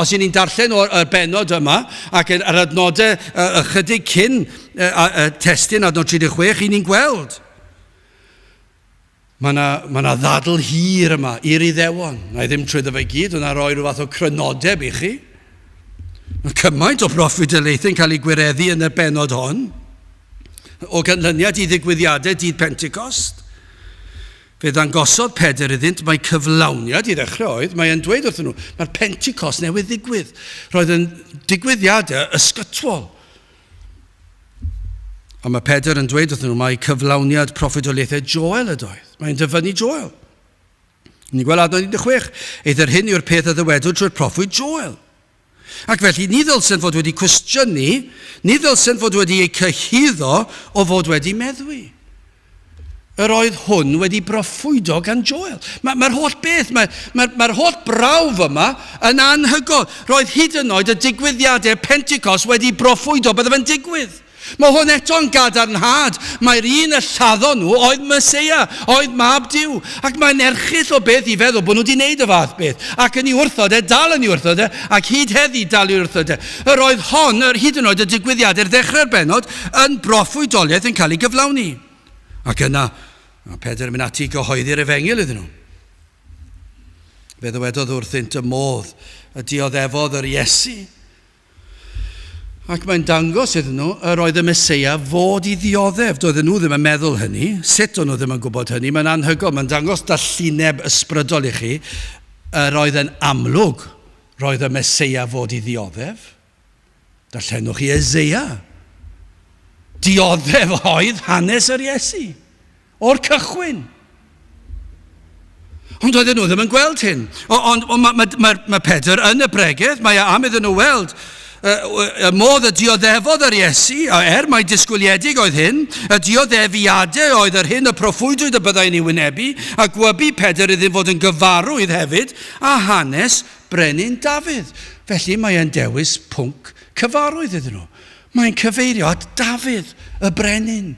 Os y'n ni'n darllen o'r bennod yma, ac yr adnodau ychydig cyn y testun adnod 36, i ni'n gweld. Mae yna, mae yna ddadl hir yma i'r Iddewon. Na i ddim trwyddo fe gyd, ond na roi rhyw fath o crynodeb i chi. Mae cymaint o broffwydoliaethau'n cael ei gwireddu yn y bennod hon. O ganlyniad i ddigwyddiadau dydd Pentecost, fe ddangosodd Pedr iddynt mae cyflawniad i ddechrau oedd, mae e'n dweud wrthyn nhw, mae'r Pentecost newydd ddigwydd. Roedd yn digwyddiadau ysgytwol. Ond mae Pedr yn dweud wrthyn nhw mai cyflawniad proffwydoliaethau Joel ydoedd. Mae'n dyfynnu Joel. Ni'n gweld adnod 16. Eithr hyn yw'r peth a ddywedwyd trwy'r proffwyd Joel. Ac felly, ni ddylsent fod wedi cwestiynu, ni ddylsent fod wedi eu cyhuddo o fod wedi meddwi. Yr oedd hwn wedi broffwydo gan Joel. Mae'r mae holl beth, mae'r mae, mae holl brawf yma yn anhygoel. Roedd hyd yn oed y digwyddiadau Pentecost wedi broffwydo bydde fe'n digwydd. Mae hwn eto'n gadarnhad. Mae'r un y lladdon nhw oedd Meseia, oedd Mab Duw. Ac mae'n erchyll o beth i feddwl bod nhw wedi gwneud y fath beth. Ac yn ei wrthod e, dal yn ei wrthod e, ac hyd heddi dal i wrthod e. Yr oedd hon, yr hyd yn oed y digwyddiadau ar ddechrau'r bennod, yn broffwydoliaeth yn cael ei gyflawni. Ac yna, A Pedr yn mynd ati i gyhoeddi'r efengyl iddyn nhw. Fe ddywedodd wrthynt y modd y dioddefodd yr Iesu. Ac mae'n dangos iddyn nhw yr oedd y Meseia fod i ddioddef. Doedden nhw ddim yn meddwl hynny. Sut o'n nhw ddim yn gwybod hynny? Mae'n anhygoel. Mae'n dangos dallineb ysbrydol i chi. Yr oedd yn amlwg roedd y Meseia fod i ddioddef. Darllenwch i Eseia. Dioddef oedd hanes yr Iesu. O'r cychwyn. Ond oedden nhw ddim yn gweld hyn. Ond on, mae ma, ma, ma Pedr yn y bregeth, mae e am iddyn nhw weld y modd y dioddefodd yr Iesu, a er mai disgwyliedig oedd hyn, y dioddefiadau oedd yr hyn y proffwydwyd y byddai'n ei wynebu, a gwybu Pedr iddyn fod yn gyfarwydd hefyd â hanes brenin Dafydd. Felly mae e'n dewis pwnc cyfarwydd iddyn nhw. Mae'n cyfeirio at Dafydd, y brenin.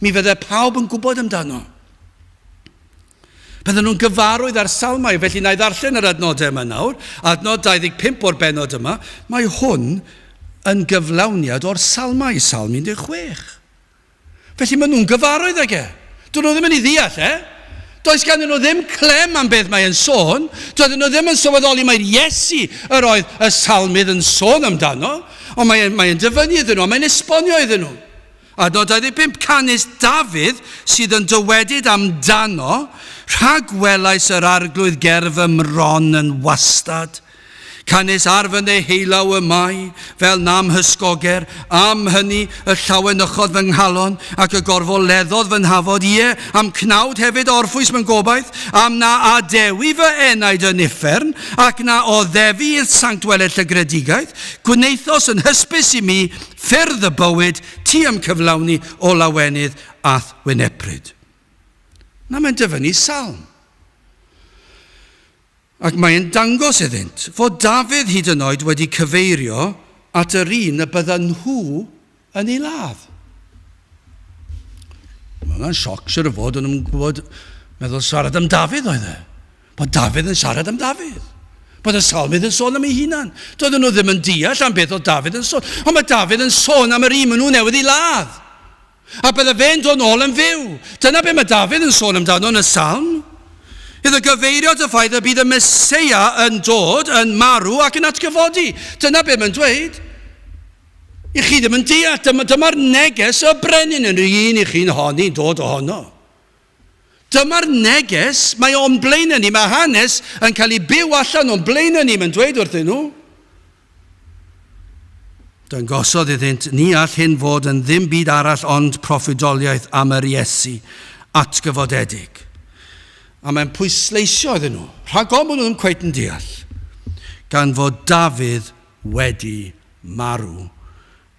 Mi fydde pawb yn gwybod amdano. Bydden nhw'n gyfarwydd â'r salmau, felly na i ddarllen yr adnodau yma nawr. Adnod 25 o'r bennod yma, mae hwn yn gyflawniad o'r salmau, Salm 16. Felly maen nhw'n gyfarwydd ag e. Dyn nhw ddim yn ei ddeall e. Does ganddyn nhw ddim clem am beth mae e'n sôn. Doedden nhw ddim yn sylweddoli mai'r Iesu yr oedd y salmydd yn sôn amdano. Ond mae'n mae dyfynnu iddyn nhw, a mae'n esbonio iddyn nhw. Adnod 25, Canys Dafydd sydd yn dywedyd amdano, Rhagwelais yr Arglwydd ger fy mron yn wastad. Canys ar fy neheulaw y mae, fel na'm hysgoger, am hynny y llawenychodd fy nghalon, ac y gorfoleddodd fy nhafod, ie, a'm cnawd hefyd orffwys mewn gobaith, am na adewi fy enaid yn uffern, ac na oddefi i'th sanct weled llygredigaeth, gwnaethos yn hysbys i mi ffyrdd y bywyd, ti a'm cyflawni o lawenydd a'th wynepryd. Na, mae'n dyfynnu salm. Ac mae'n dangos iddynt fod Dafydd hyd yn oed wedi cyfeirio at yr un y byddan nhw yn ei ladd. Mae hwnna'n sioc, siwr o fod, o'n nhw'n gwybod, meddwl siarad am Dafydd oedd e. Bod Dafydd yn siarad am Dafydd. Bod y salmydd yn sôn am ei hunan. Doedden nhw ddim yn deall am beth oedd Dafydd yn sôn. Ond mae Dafydd yn sôn am yr un maen nhw newydd ei ladd. A bydde fe'n dod nôl yn fyw. Dyna be mae Dafydd yn sôn amdano yn y salm. Iddo gyfeirio at y ffaith y bydd y Meseia yn dod, yn marw ac yn atgyfodi. Dyna be mae'n dweud. I chi ddim yn deall, dyma, dyma'r neges y brenin yn yr un i chi'n honni dod ohono. Dyma'r neges, mae o'n blaenau ni, mae hanes yn cael ei byw allan o'n blaenau ni, mae'n dweud wrthyn nhw. Dangosodd iddynt, ni all hyn fod yn ddim byd arall ond proffwydoliaeth am yr Iesu atgyfodedig. A mae'n pwysleisio iddyn nhw, rhag ofn bod nhw ddim cweit yn deall, gan fod Dafydd wedi marw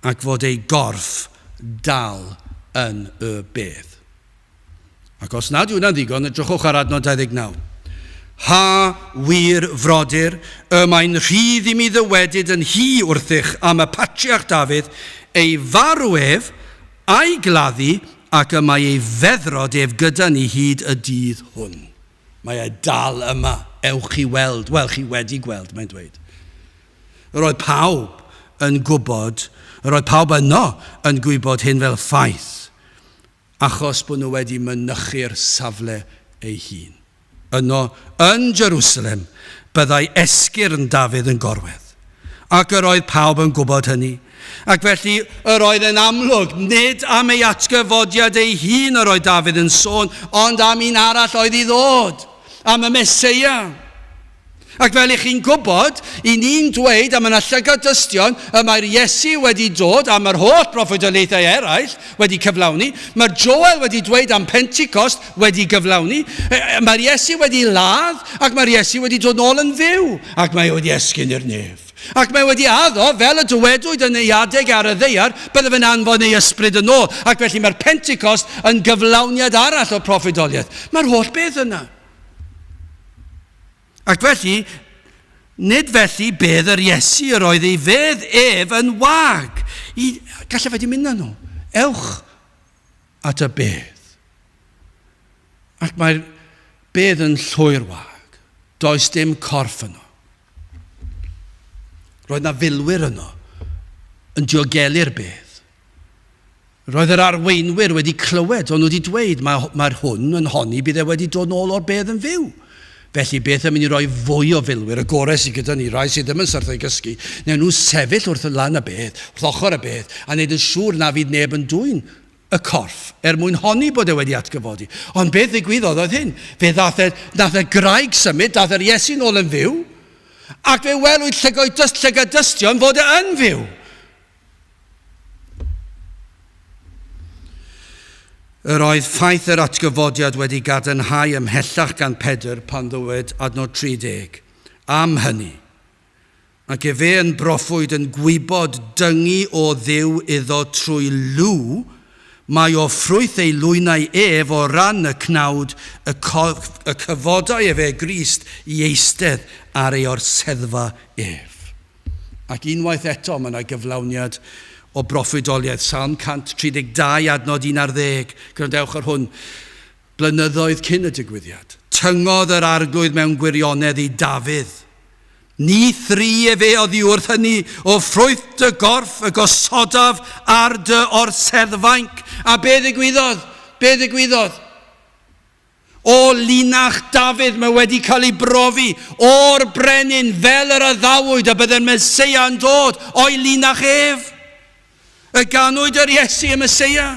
ac fod ei gorff dal yn y bedd. Ac os nad yw hwnna'n ddigon, edrychwch ar adnod 29. Ha, wir frodyr, y mae'n rhydd i mi ddywedyd yn hi wrthych am y patriarch Dafydd, ei farw ef, a'i gladdu, ac y mae ei feddrod ef gyda ni hyd y dydd hwn. Mae e dal yma, ewch i weld, wel, chi wedi gweld, mae'n dweud. Yr oedd pawb yn gwybod, yr oedd pawb yno yn gwybod hyn fel ffaith. Achos bod nhw wedi mynychu'r safle ei hun. Yno, yn Jerusalem, byddai esgyrn Dafydd yn gorwedd. Ac yr oedd pawb yn gwybod hynny. Ac felly, yr oedd yn amlwg, nid am ei atgyfodiad ei hun yr oedd Dafydd yn sôn, ond am un arall oedd i ddod, am y Meseia. Ac fel i chi'n gwybod, i ni'n dweud, a mae yna llygad dystion, y mae'r Iesu wedi dod, a mae'r holl broffwydoliaethau eraill wedi cyflawni. Mae'r Joel wedi dweud am Pentecost wedi gyflawni. E, e, mae'r Iesu wedi ladd, ac mae'r Iesu wedi dod nôl yn fyw, ac mae wedi esgyn i'r nef. Ac mae wedi addo, fel y dywedwyd yn ei adeg ar y ddaear, bydde fe'n anfon ei ysbryd yn ôl. Ac felly mae'r Pentecost yn gyflawniad arall o'r proffwydoliaeth. Mae'r holl beth yna. Ac felly, nid felly bedd yr Iesu yr oedd ei fedd ef yn wag. I, gallai fe di mynd â nhw. Ewch at y bedd. Ac mae'r bedd yn llwyr wag. Does dim corff yno. Roedd na filwyr yno yn diogelu'r bedd. Roedd yr arweinwyr wedi clywed, o'n nhw wedi dweud, mae, mae'r hwn yn honni bydd e wedi dod nôl o'r bedd yn fyw. Felly beth am i ni roi fwy o filwyr, y gorau sydd gyda ni, rai sydd ddim yn syrthio i gysgu, neu nhw sefyll wrth y lan y bedd, wrth ochr y bedd, a wneud yn siŵr na fydd neb yn dwyn y corff, er mwyn honni bod e wedi atgyfodi. Ond beth ddigwyddodd oedd hyn. Fe ddath e, nath y graig symud, dath yr Iesu nôl yn fyw, ac fe welwyd llygoed dyst, llygad dystion fod e yn fyw. Yr oedd ffaith yr atgyfodiad wedi gadarnhau ymhellach gan Pedr pan ddywed adnod 30, Am hynny, ac efe yn broffwyd yn gwybod dyngu o Dduw iddo trwy lw, mae o ffrwyth ei lwynau ef o ran y cnawd y, y cyfodai efe Grist i eistedd ar ei orseddfa ef. Ac unwaith eto mae yna gyflawniad o broffwydoliaeth. Salm 132 adnod 11. Gwrandewch ar hwn. Blynyddoedd cyn y digwyddiad. Tyngodd yr arglwydd mewn gwirionedd i Dafydd. Ni thri efe oddi wrth hynny o ffrwyth dy gorff y gosodaf ar dy orseddfainc. A be ddigwyddodd? Be ddigwyddodd? O linach Dafydd mae wedi cael ei brofi o'r brenin fel yr addawyd y byddai'r Meseia yn dod o'i linach ef. Y ganwyd yr Iesu y Meseia.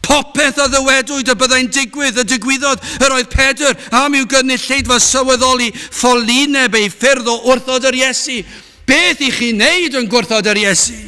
Popeth a ddywedwyd y byddai'n digwydd, y digwyddodd. Yr oedd Pedr am i'w gynulleidfa sylweddoli ffolineb ei ffyrdd o wrthod yr Iesu. Beth i chi wneud yn gwrthod yr Iesu?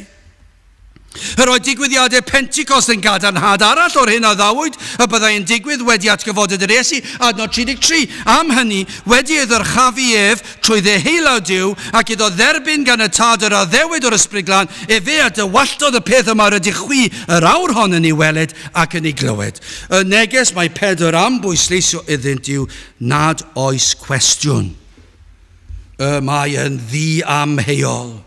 Yr oedd digwyddiadau Pentecost yn gadarnhad arall o'r hyn a ddawyd y byddai yn digwydd wedi atgyfodiad yr Iesu, adnod 33. Am hynny, wedi ei ddyrchafu ef trwy ddeheulaw Duw, ac iddo dderbyn gan y Tad yr addewid o'r Ysbryd Glân, efe a dywalltodd y peth yma rydych chwi yr awr hon yn ei weled ac yn ei glywed. Y neges mae Pedr am bwysleisio iddynt yw nad oes cwestiwn. Y mae yn ddiamheuol.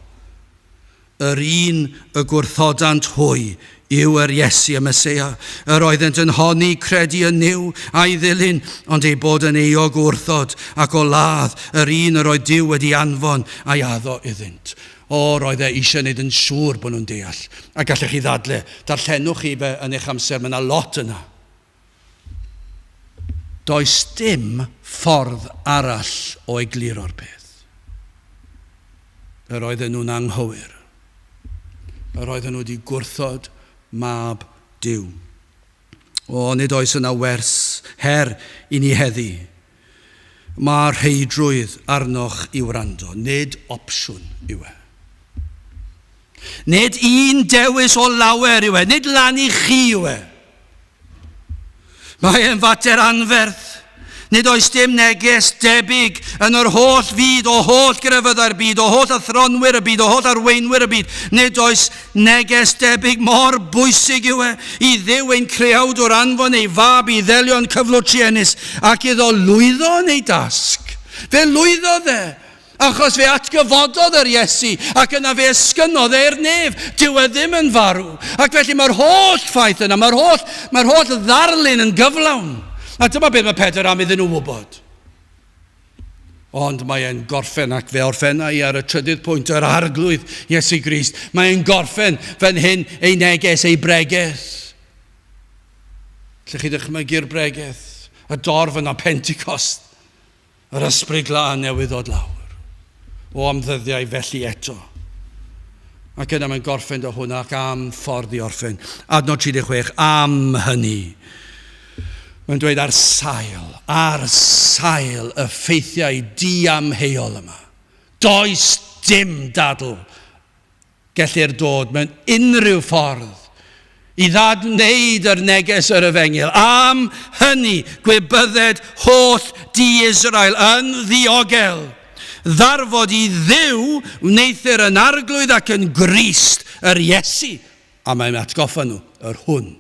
Yr un y gwrthodant hwy yw yr Iesu y Meseia. Yr oeddent yn honni credu yn Nuw a'i ddilyn, ond eu bod yn euog o wrthod ac o ladd yr un yr oedd Duw wedi anfon a'i addo iddynt. O, roedd e eisiau gwneud yn siŵr bod nhw'n deall. A gallech chi ddadle, darllenwch chi fe yn eich amser, mae yna lot yna. Does dim ffordd arall o egluro'r peth. Yr oedden nhw'n anghywir. Yr oedden nhw wedi gwrthod mab Duw. O, nid oes yna wers her i ni heddi. Mae rheidrwydd arnoch i wrando, nid opsiwn yw e. Nid un dewis o lawer yw e, nid lan i chi yw e. Mae e'n fater anferth. Nid oes dim neges debyg yn yr holl fyd, o holl grefyddau'r byd, o holl athronwyr y byd, o holl arweinwyr y byd. Nid oes neges debyg mor bwysig yw e i Dduw ein creawdwr anfon ei fab i ddelio'n cyflwr truenus ac iddo lwyddo yn ei dasg. Fe lwyddodd e. Achos fe atgyfododd yr Iesu, ac yna fe esgynnodd e i'r nef. Dyw e ddim yn farw. Ac felly mae'r holl ffaith yna, mae'r holl, mae'r holl ddarlun yn gyflawn. A dyma beth mae Pedr am iddyn nhw wybod. Ond mae e'n gorffen ac fe orffenna i ar y trydydd pwynt, yr arglwydd Iesu Grist. Mae e'n gorffen fan hyn ei neges, ei bregeth. Lle chi ddychmygu'r bregeth, y dorf yna Pentecost. Yr Ysbryd Glân newydd ddod lawr. O am ddyddiau felly eto. Ac yna mae'n gorffen dy hwnna ac am ffordd i orffen. Adnod 36, am hynny. Mae'n dweud ar sail, ar sail y ffeithiau diamheuol yma. Does dim dadl Gellir dod mewn unrhyw ffordd i ddadwneud yr neges yr efengyl. Am hynny, gwybydded holl di Israel yn ddiogel, ddarfod i Dduw wneuthur yn arglwydd ac yn Grist yr Iesu, a mae'n atgoffa nhw, yr hwn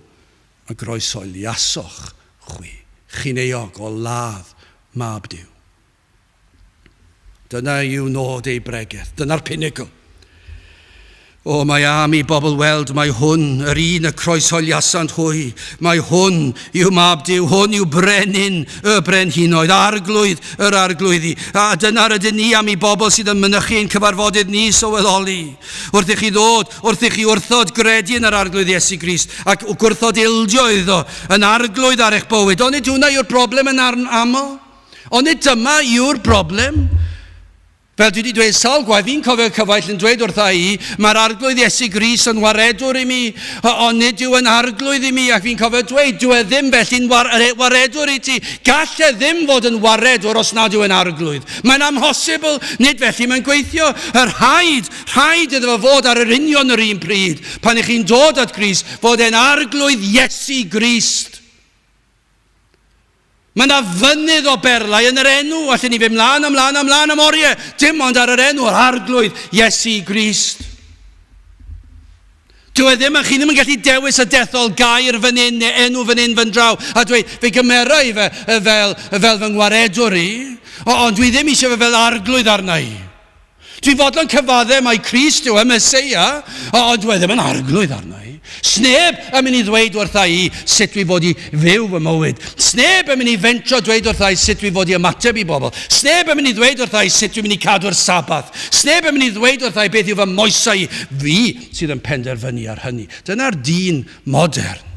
a groeshoeliasoch chwi, chi'n euog o ladd mab Duw. Dyna yw nod ei bregeth. Dyna'r pinnacle. O, mae am i bobl weld mai hwn, yr un y croeshoeliasant hwy, mai hwn yw mab Duw, hwn yw brenin y brenhinoedd, arglwydd yr arglwyddi. A dyna rydyn ni am i bobl sydd yn mynychu ein cyfarfodydd ni sylweddoli. Wrth i chi ddod, wrth i chi wrthod gredu yn yr Arglwydd Iesu Grist ac gwrthod ildio iddo yn arglwydd ar eich bywyd, onid hwnna yw'r broblem yn aml? Onid dyma yw'r broblem? Fel dwi wedi dweud sawl gwaith, fi'n cofio cyfaill yn dweud wrtha i, mae'r Arglwydd Iesu Grist yn waredwr i mi, ond nid yw yn arglwydd i mi, ac fi'n cofio dweud, dyw e ddim felly'n war, waredwr i ti. Gall e ddim fod yn waredwr os nad yw yn arglwydd. Mae'n amhosibl, nid felly mae'n gweithio. Y rhaid, rhaid iddo fo fod ar yr union yr un pryd, pan ych chi'n dod at Grist, fod e'n arglwydd Iesu Grist. Mae yna fynydd o berlau yn yr enw. Allen ni fynd mlaen a mlaen a mlaen am oriau. Dim ond ar yr enw, yr Arglwydd Iesu Grist. Dyw e ddim, a chi ddim yn gallu dewis a dethol gair fan hyn neu enw fan hyn fan draw a dweud, fe gymera i fe fel, fel fy ngwaredwr i, ond dwi ddim eisiau fe fel arglwydd arna i. Dwi'n fodlon cyfadde mai Crist yw e, Meseia, ond dwi e ddim yn arglwydd arna i. Sneb yn mynd i ddweud wrtha i sut dwi fod i fyw fy mywyd. Sneb yn mynd i fentro dweud wrtha i sut dwi fod i ymateb i bobl. Sneb yn mynd i ddweud wrtha i sut dwi'n mynd i cadw'r Sabath. Sneb yn mynd i ddweud wrtha i beth yw fy moesau i. Fi sydd yn penderfynu ar hynny. Dyna'r dyn modern.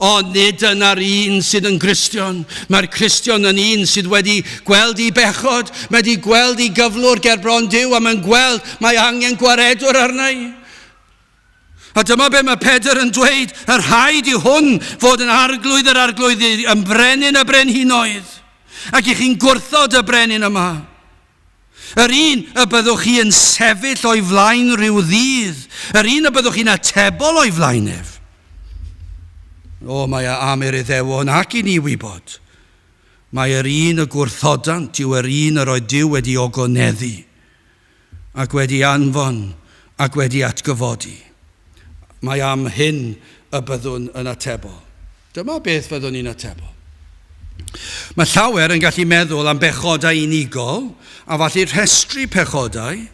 Ond nid dyna'r un sydd yn Gristion. Mae'r Cristion yn un sydd wedi gweld ei bechod, mae wedi gweld ei gyflwr ger bron Duw, a mae'n gweld mae angen gwaredwr arna i. A dyma be mae Pedr yn dweud, y rhaid i hwn fod yn arglwydd yr arglwyddi, yn brenin y brenhinoedd. Ac i chi'n gwrthod y brenin yma. Yr un y byddwch chi yn sefyll o'i flaen rhyw ddydd, yr un y byddwch chi'n atebol o'i flaen ef. O, mae a am i'r Iddewon ac i ni wybod. Mae yr un y gwrthodant yw yr un yr oedd Duw wedi ogoneddu, ac wedi anfon, ac wedi atgyfodi. Mae am hyn y byddwn yn atebol. Dyma beth fyddwn ni'n atebol. Mae llawer yn gallu meddwl am bechodau unigol a falle rhestru pechodau,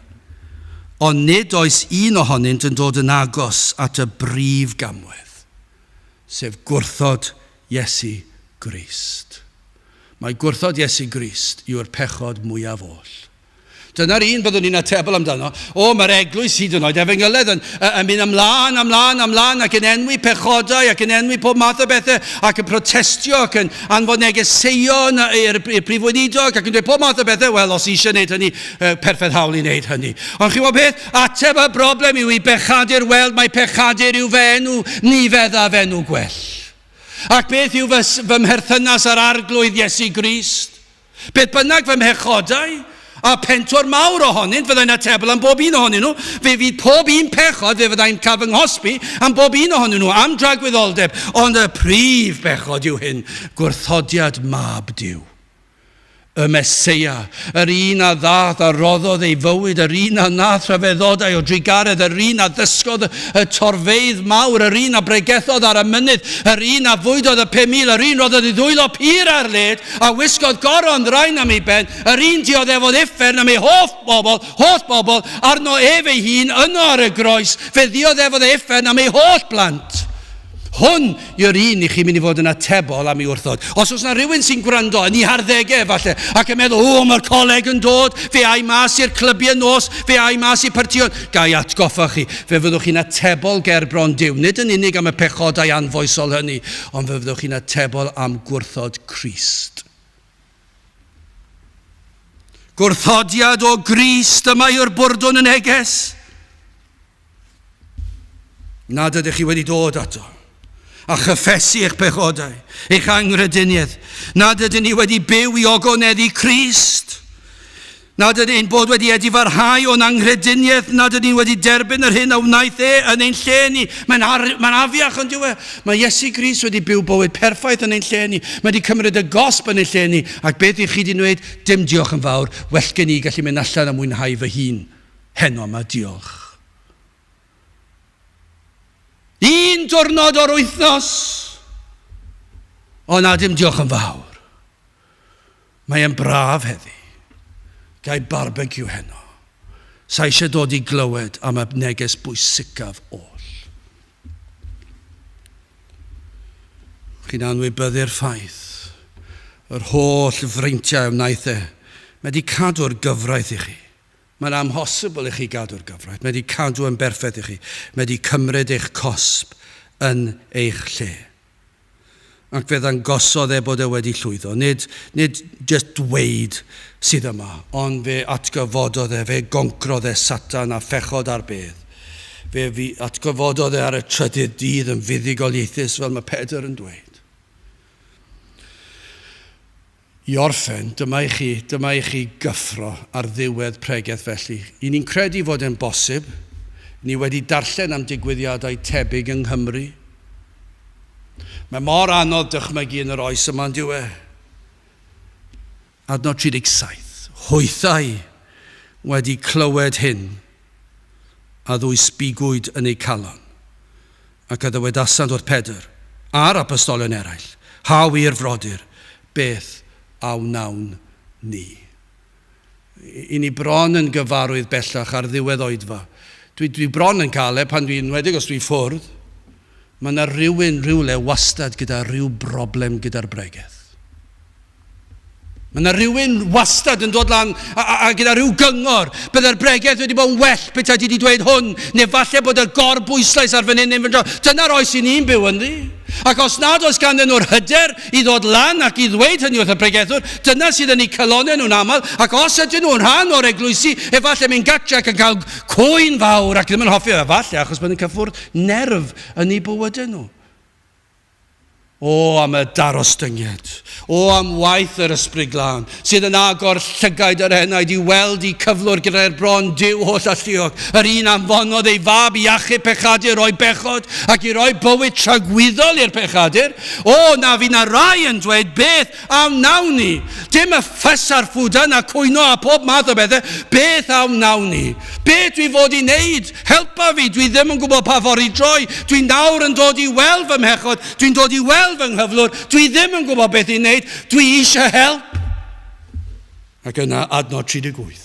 ond nid oes un ohonynt yn dod yn agos at y brif gamwedd, sef gwrthod Iesu Grist. Mae gwrthod Iesu Grist yw'r pechod mwyaf oll. Dyna'r un byddwn ni'n atebol amdano. O, mae'r eglwys hyd yn oed efengyledd yn, yn mynd ymlaen, ymlaen, ymlaen ac yn enwi pechodau ac yn enwi pob math o bethau ac yn protestio ac yn anfon negeseuon i'r prif weinidog ac yn dweud pob math o bethau. Wel, os eisiau gwneud hynny, perffaith hawl i wneud hynny. Ond chi'n gwybod beth? Ateb y broblem yw i bechadur weld mai pechadur yw fy enw, ni feddaf enw gwell. Ac beth yw fy, fy mherthynas â'r Arglwydd Iesu Grist? Beth bynnag fy mhechodau, a pentwr mawr ohonynt, fyddai'n atebol am bob un ohonyn nhw. Fe fydd pob un pechod, fe fyddai'n cael fy nghosbi am bob un ohonyn nhw, am dragwyddoldeb. Ond y prif bechod yw hyn, gwrthodiad mab Duw. Y Meseia, yr un a ddath a roddodd ei fywyd, yr un a wnaeth rhyfeddodau o drugaredd, yr un a ddysgodd y torfeydd mawr, yr un a bregethodd ar y mynydd, yr un a fwydodd y 5,000, yr un roddodd ei ddwylo pur ar led, a wisgodd goron ddrain am ei ben, yr un dioddefodd uffern am ei holl bobl, holl bobl, arno ef ei hun, yno ar y groes, fe ddioddefodd e uffern am ei holl blant. Hwn yw'r un i chi'n mynd i fod yn atebol am ei wrthod. Os oes yna rhywun sy'n gwrando yn ei harddegau efallai ac yn meddwl, o, mae'r coleg yn dod, fe ai mas i'r clybiau nos, fe ai mas i partïon. Ga i atgoffa chi, fe fyddwch chi'n atebol ger bron Duw, nid yn unig am y pechodau anfoesol hynny, ond fe fyddwch chi'n atebol am gwrthod Crist. Gwrthodiad o Grist, yma yw'r bwrdwn y neges. Nad ydych chi wedi dod ato a chyffesu eich pechodau, eich anghrediniaeth, nad ydyn ni wedi byw i ogoneddu Crist. Nad ydyn ein bod wedi edifarhau o'n anghrediniaeth, nad ydyn ni wedi derbyn yr hyn a wnaeth e yn ein lle ni. Mae'n, ar, mae'n afiach yn diwe. Mae Iesu Grist wedi byw bywyd perffaith yn ein lle ni. Mae wedi cymryd y gosb yn ein lle ni. Ac beth i chi wedi wneud? Dim diolch yn fawr. Well gen i gallu mynd allan a mwynhau fy hun. Heno yma, diolch. Un diwrnod o'r wythnos. O na, dim diolch yn fawr. Mae e'n braf heddi. Gai barbeciw heno. Sa eisiau dod i glywed am y neges bwysicaf oll. Chi'n anwybyddu'r ffaith, yr holl freintiau a wnaeth e. Mae wedi cadw'r gyfraith i chi. Mae'n amhosibl i chi gadw'r gyfraith. Mae wedi cadw yn berffaith i chi. Mae wedi cymryd eich cosb yn eich lle. Ac fe ddangosodd e bod e wedi llwyddo. Nid, nid just dweud sydd yma, ond fe atgyfododd e, fe goncrodd e Satan a phechod a'r bedd. Fe fi atgyfododd e ar y trydydd dydd yn fuddugoliaethus, fel mae Pedr yn dweud. I orffen, dyma i chi, dyma i chi gyffro ar ddiwedd pregeth felly. I ni'n credu fod e'n bosib. Ni wedi darllen am digwyddiadau tebyg yng Nghymru. Mae mor anodd dychmygu yn yr oes yma, yn dyw e? Adnod 37. Hwythau wedi clywed hyn, a ddwysbigwyd yn eu calon, ac a ddywedasant wrth Pedr a'r apostolion eraill, Ha wir, frodyr, beth a wnawn ni? I ni bron yn gyfarwydd bellach ar ddiwedd oedfa. Dwi, dwi bron yn cael e pan dwi'n, enwedig os dwi ffwrdd, mae yna rhywun rhywle wastad gyda rhyw broblem gyda'r bregeth. Mae yna rhywun wastad yn dod lan a, a, a gyda rhyw gyngor. Byddai'r bregeth wedi bod yn well petai ti wedi dweud hwn, neu falle bod y gorbwyslais ar fan hyn neu fan draw. Dyna'r oes i ni'n byw ynddi. Ac os nad oes ganddyn nhw'r hyder i ddod lan ac i ddweud hynny wrth y pregethwr, dyna sydd yn eu calonnau nhw'n aml, ac os ydyn nhw'n rhan o'r eglwysi, efallai mynd gatre ac yn cael cwyn fawr ac ddim yn hoffi, efallai achos bod yn cyffwrdd nerf yn eu bywydau nhw. O am y darostyngiad! O am waith yr Ysbryd Glân, sydd yn agor llygaid yr enaid i weld i cyflwr gyda'r bron Duw holl alluog, yr un anfonodd ei fab i achub pechadur o'i bechod ac i roi bywyd tragwyddol i'r pechadur. O, na fydd na rai yn dweud, beth a wnawn ni? Dim y ffys a'r ffwdan a cwyno a pob math o bethau, beth a wnawn ni? Be dwi fod i wneud? Helpa fi, dwi ddim yn gwybod pa ffordd i droi. Dwi nawr yn dod i weld fy mhechod, dwi'n dod i weld fy nghyflwr, dwi ddim yn gwybod beth i wneud, dwi eisiau help. Ac yna adnod 38.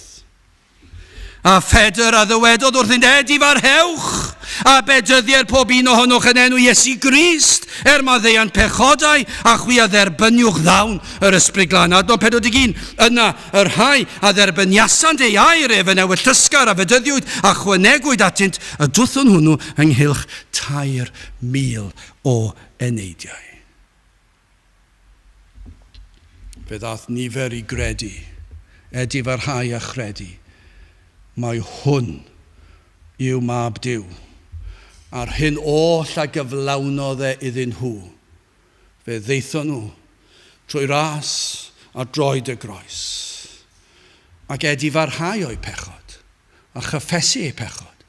A Phedr a ddywedodd wrthynt, Edifarhewch, a bedyddier pob un ohonoch yn enw Iesu Grist, er maddeuant pechodau, a chwi a dderbyniwch ddawn yr Ysbryd Glân. Adnod 41, Yna y rhai a dderbyniasant ei air ef yn ewyllysgar a fedyddiwyd a chwanegwyd atynt y dwthwn hwnnw ynghylch 3,000 o eneidiau. Fe ddaeth nifer i gredu, edifarhau a chredu, mai hwn yw Mab Duw, a'r hyn oll a gyflawnodd e iddyn nhw. Fe ddaethon nhw trwy ras a droed y groes, ac edifarhau o'u pechod, a chyffesu eu pechod,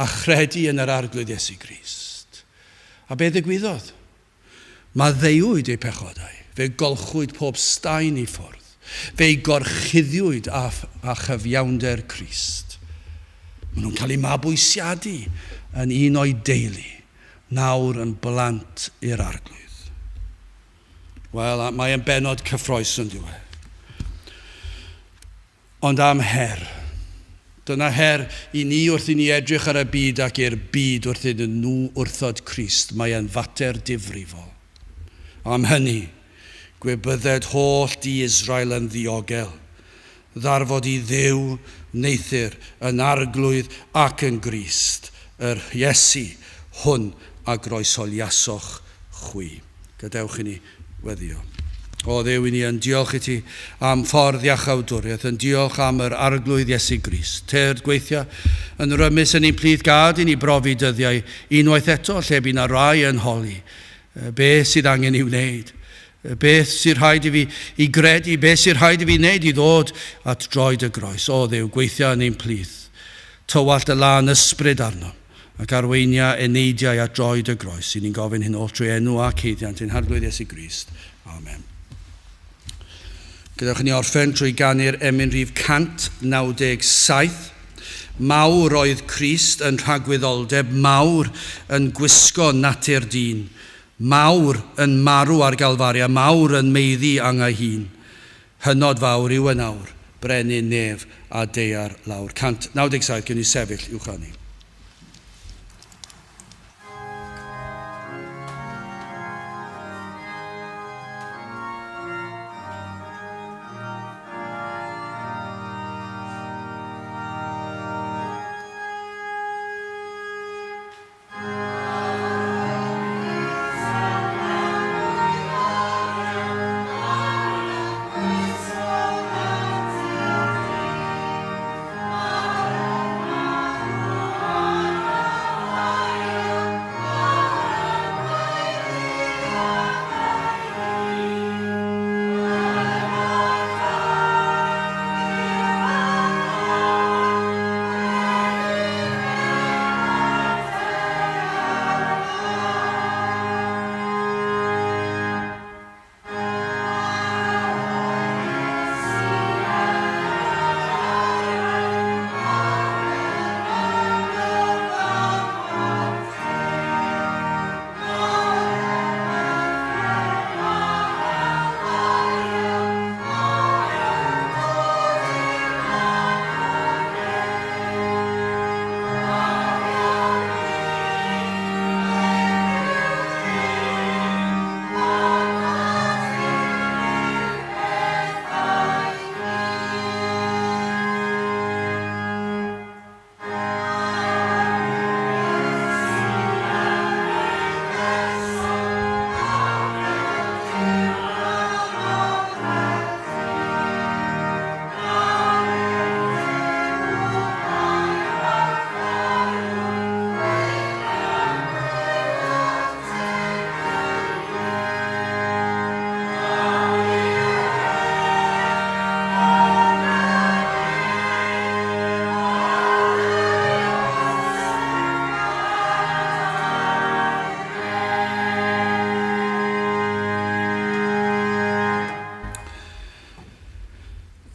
a chredu yn yr Arglwydd Iesu Grist. A be ddigwyddodd? Maddeuwyd eu pechodau, fe golchwyd pob staen i ffwrdd, fe'u gorchuddiwyd â, â chyfiawnder Crist. Maen nhw'n cael eu mabwysiadu yn un o'i deulu. nawr yn blant i'r Arglwydd. Wel, mae yn benod cyffroes yn diwedd. Ond am her. Dyna her i ni wrth i ni edrych ar y byd ac i'r byd wrth iddyn nhw wrthod Crist. Mae yn fater difrifol. Am hynny, gwybydded holl di Israel yn ddiogel, ddarfod i Dduw wneuthur yn Arglwydd ac yn Grist, yr Iesu hwn a groesholiasoch chwi. Gadewch i ni weddïo. O Dduw, i ni yn diolch i ti am ffordd iachawdwriaeth, yn diolch am yr Arglwydd Iesu Grist. Tyrd gweithio yn rymus yn ein plith, gad i ni brofi dyddiau unwaith eto lle bu na rai yn holi beth sydd angen i'w wneud. Beth sy'n rhaid i fi i gredu, beth sy'n rhaid i fi wneud i ddod at droed y groes. O Dduw, gweithio yn ein plith. Tywallt y lân ysbryd arno, ac arweinia eneidiau at droed y groes. I ni'n gofyn hyn oll trwy enw ac haeddiant ein Harglwydd Iesu Grist. Amen. Gadewch i ni orffen trwy ganu'r emyn rhif 197. Mawr oedd Crist yn rhagwyddoldeb, mawr yn gwisgo natur dyn. Mawr yn marw ar Galfaria, mawr yn maeddu angau hun. Hynod fawr yw yn awr, brenin nef a deiar lawr. 197, gwn i sefyll i'w chanu.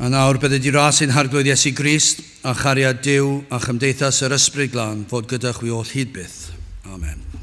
A nawr bydde di ras ein harglwydd Iesu Grist a chariad Duw a chymdeithas yr Ysbryd Glân fod gyda chwi oll hyd byth. Amen.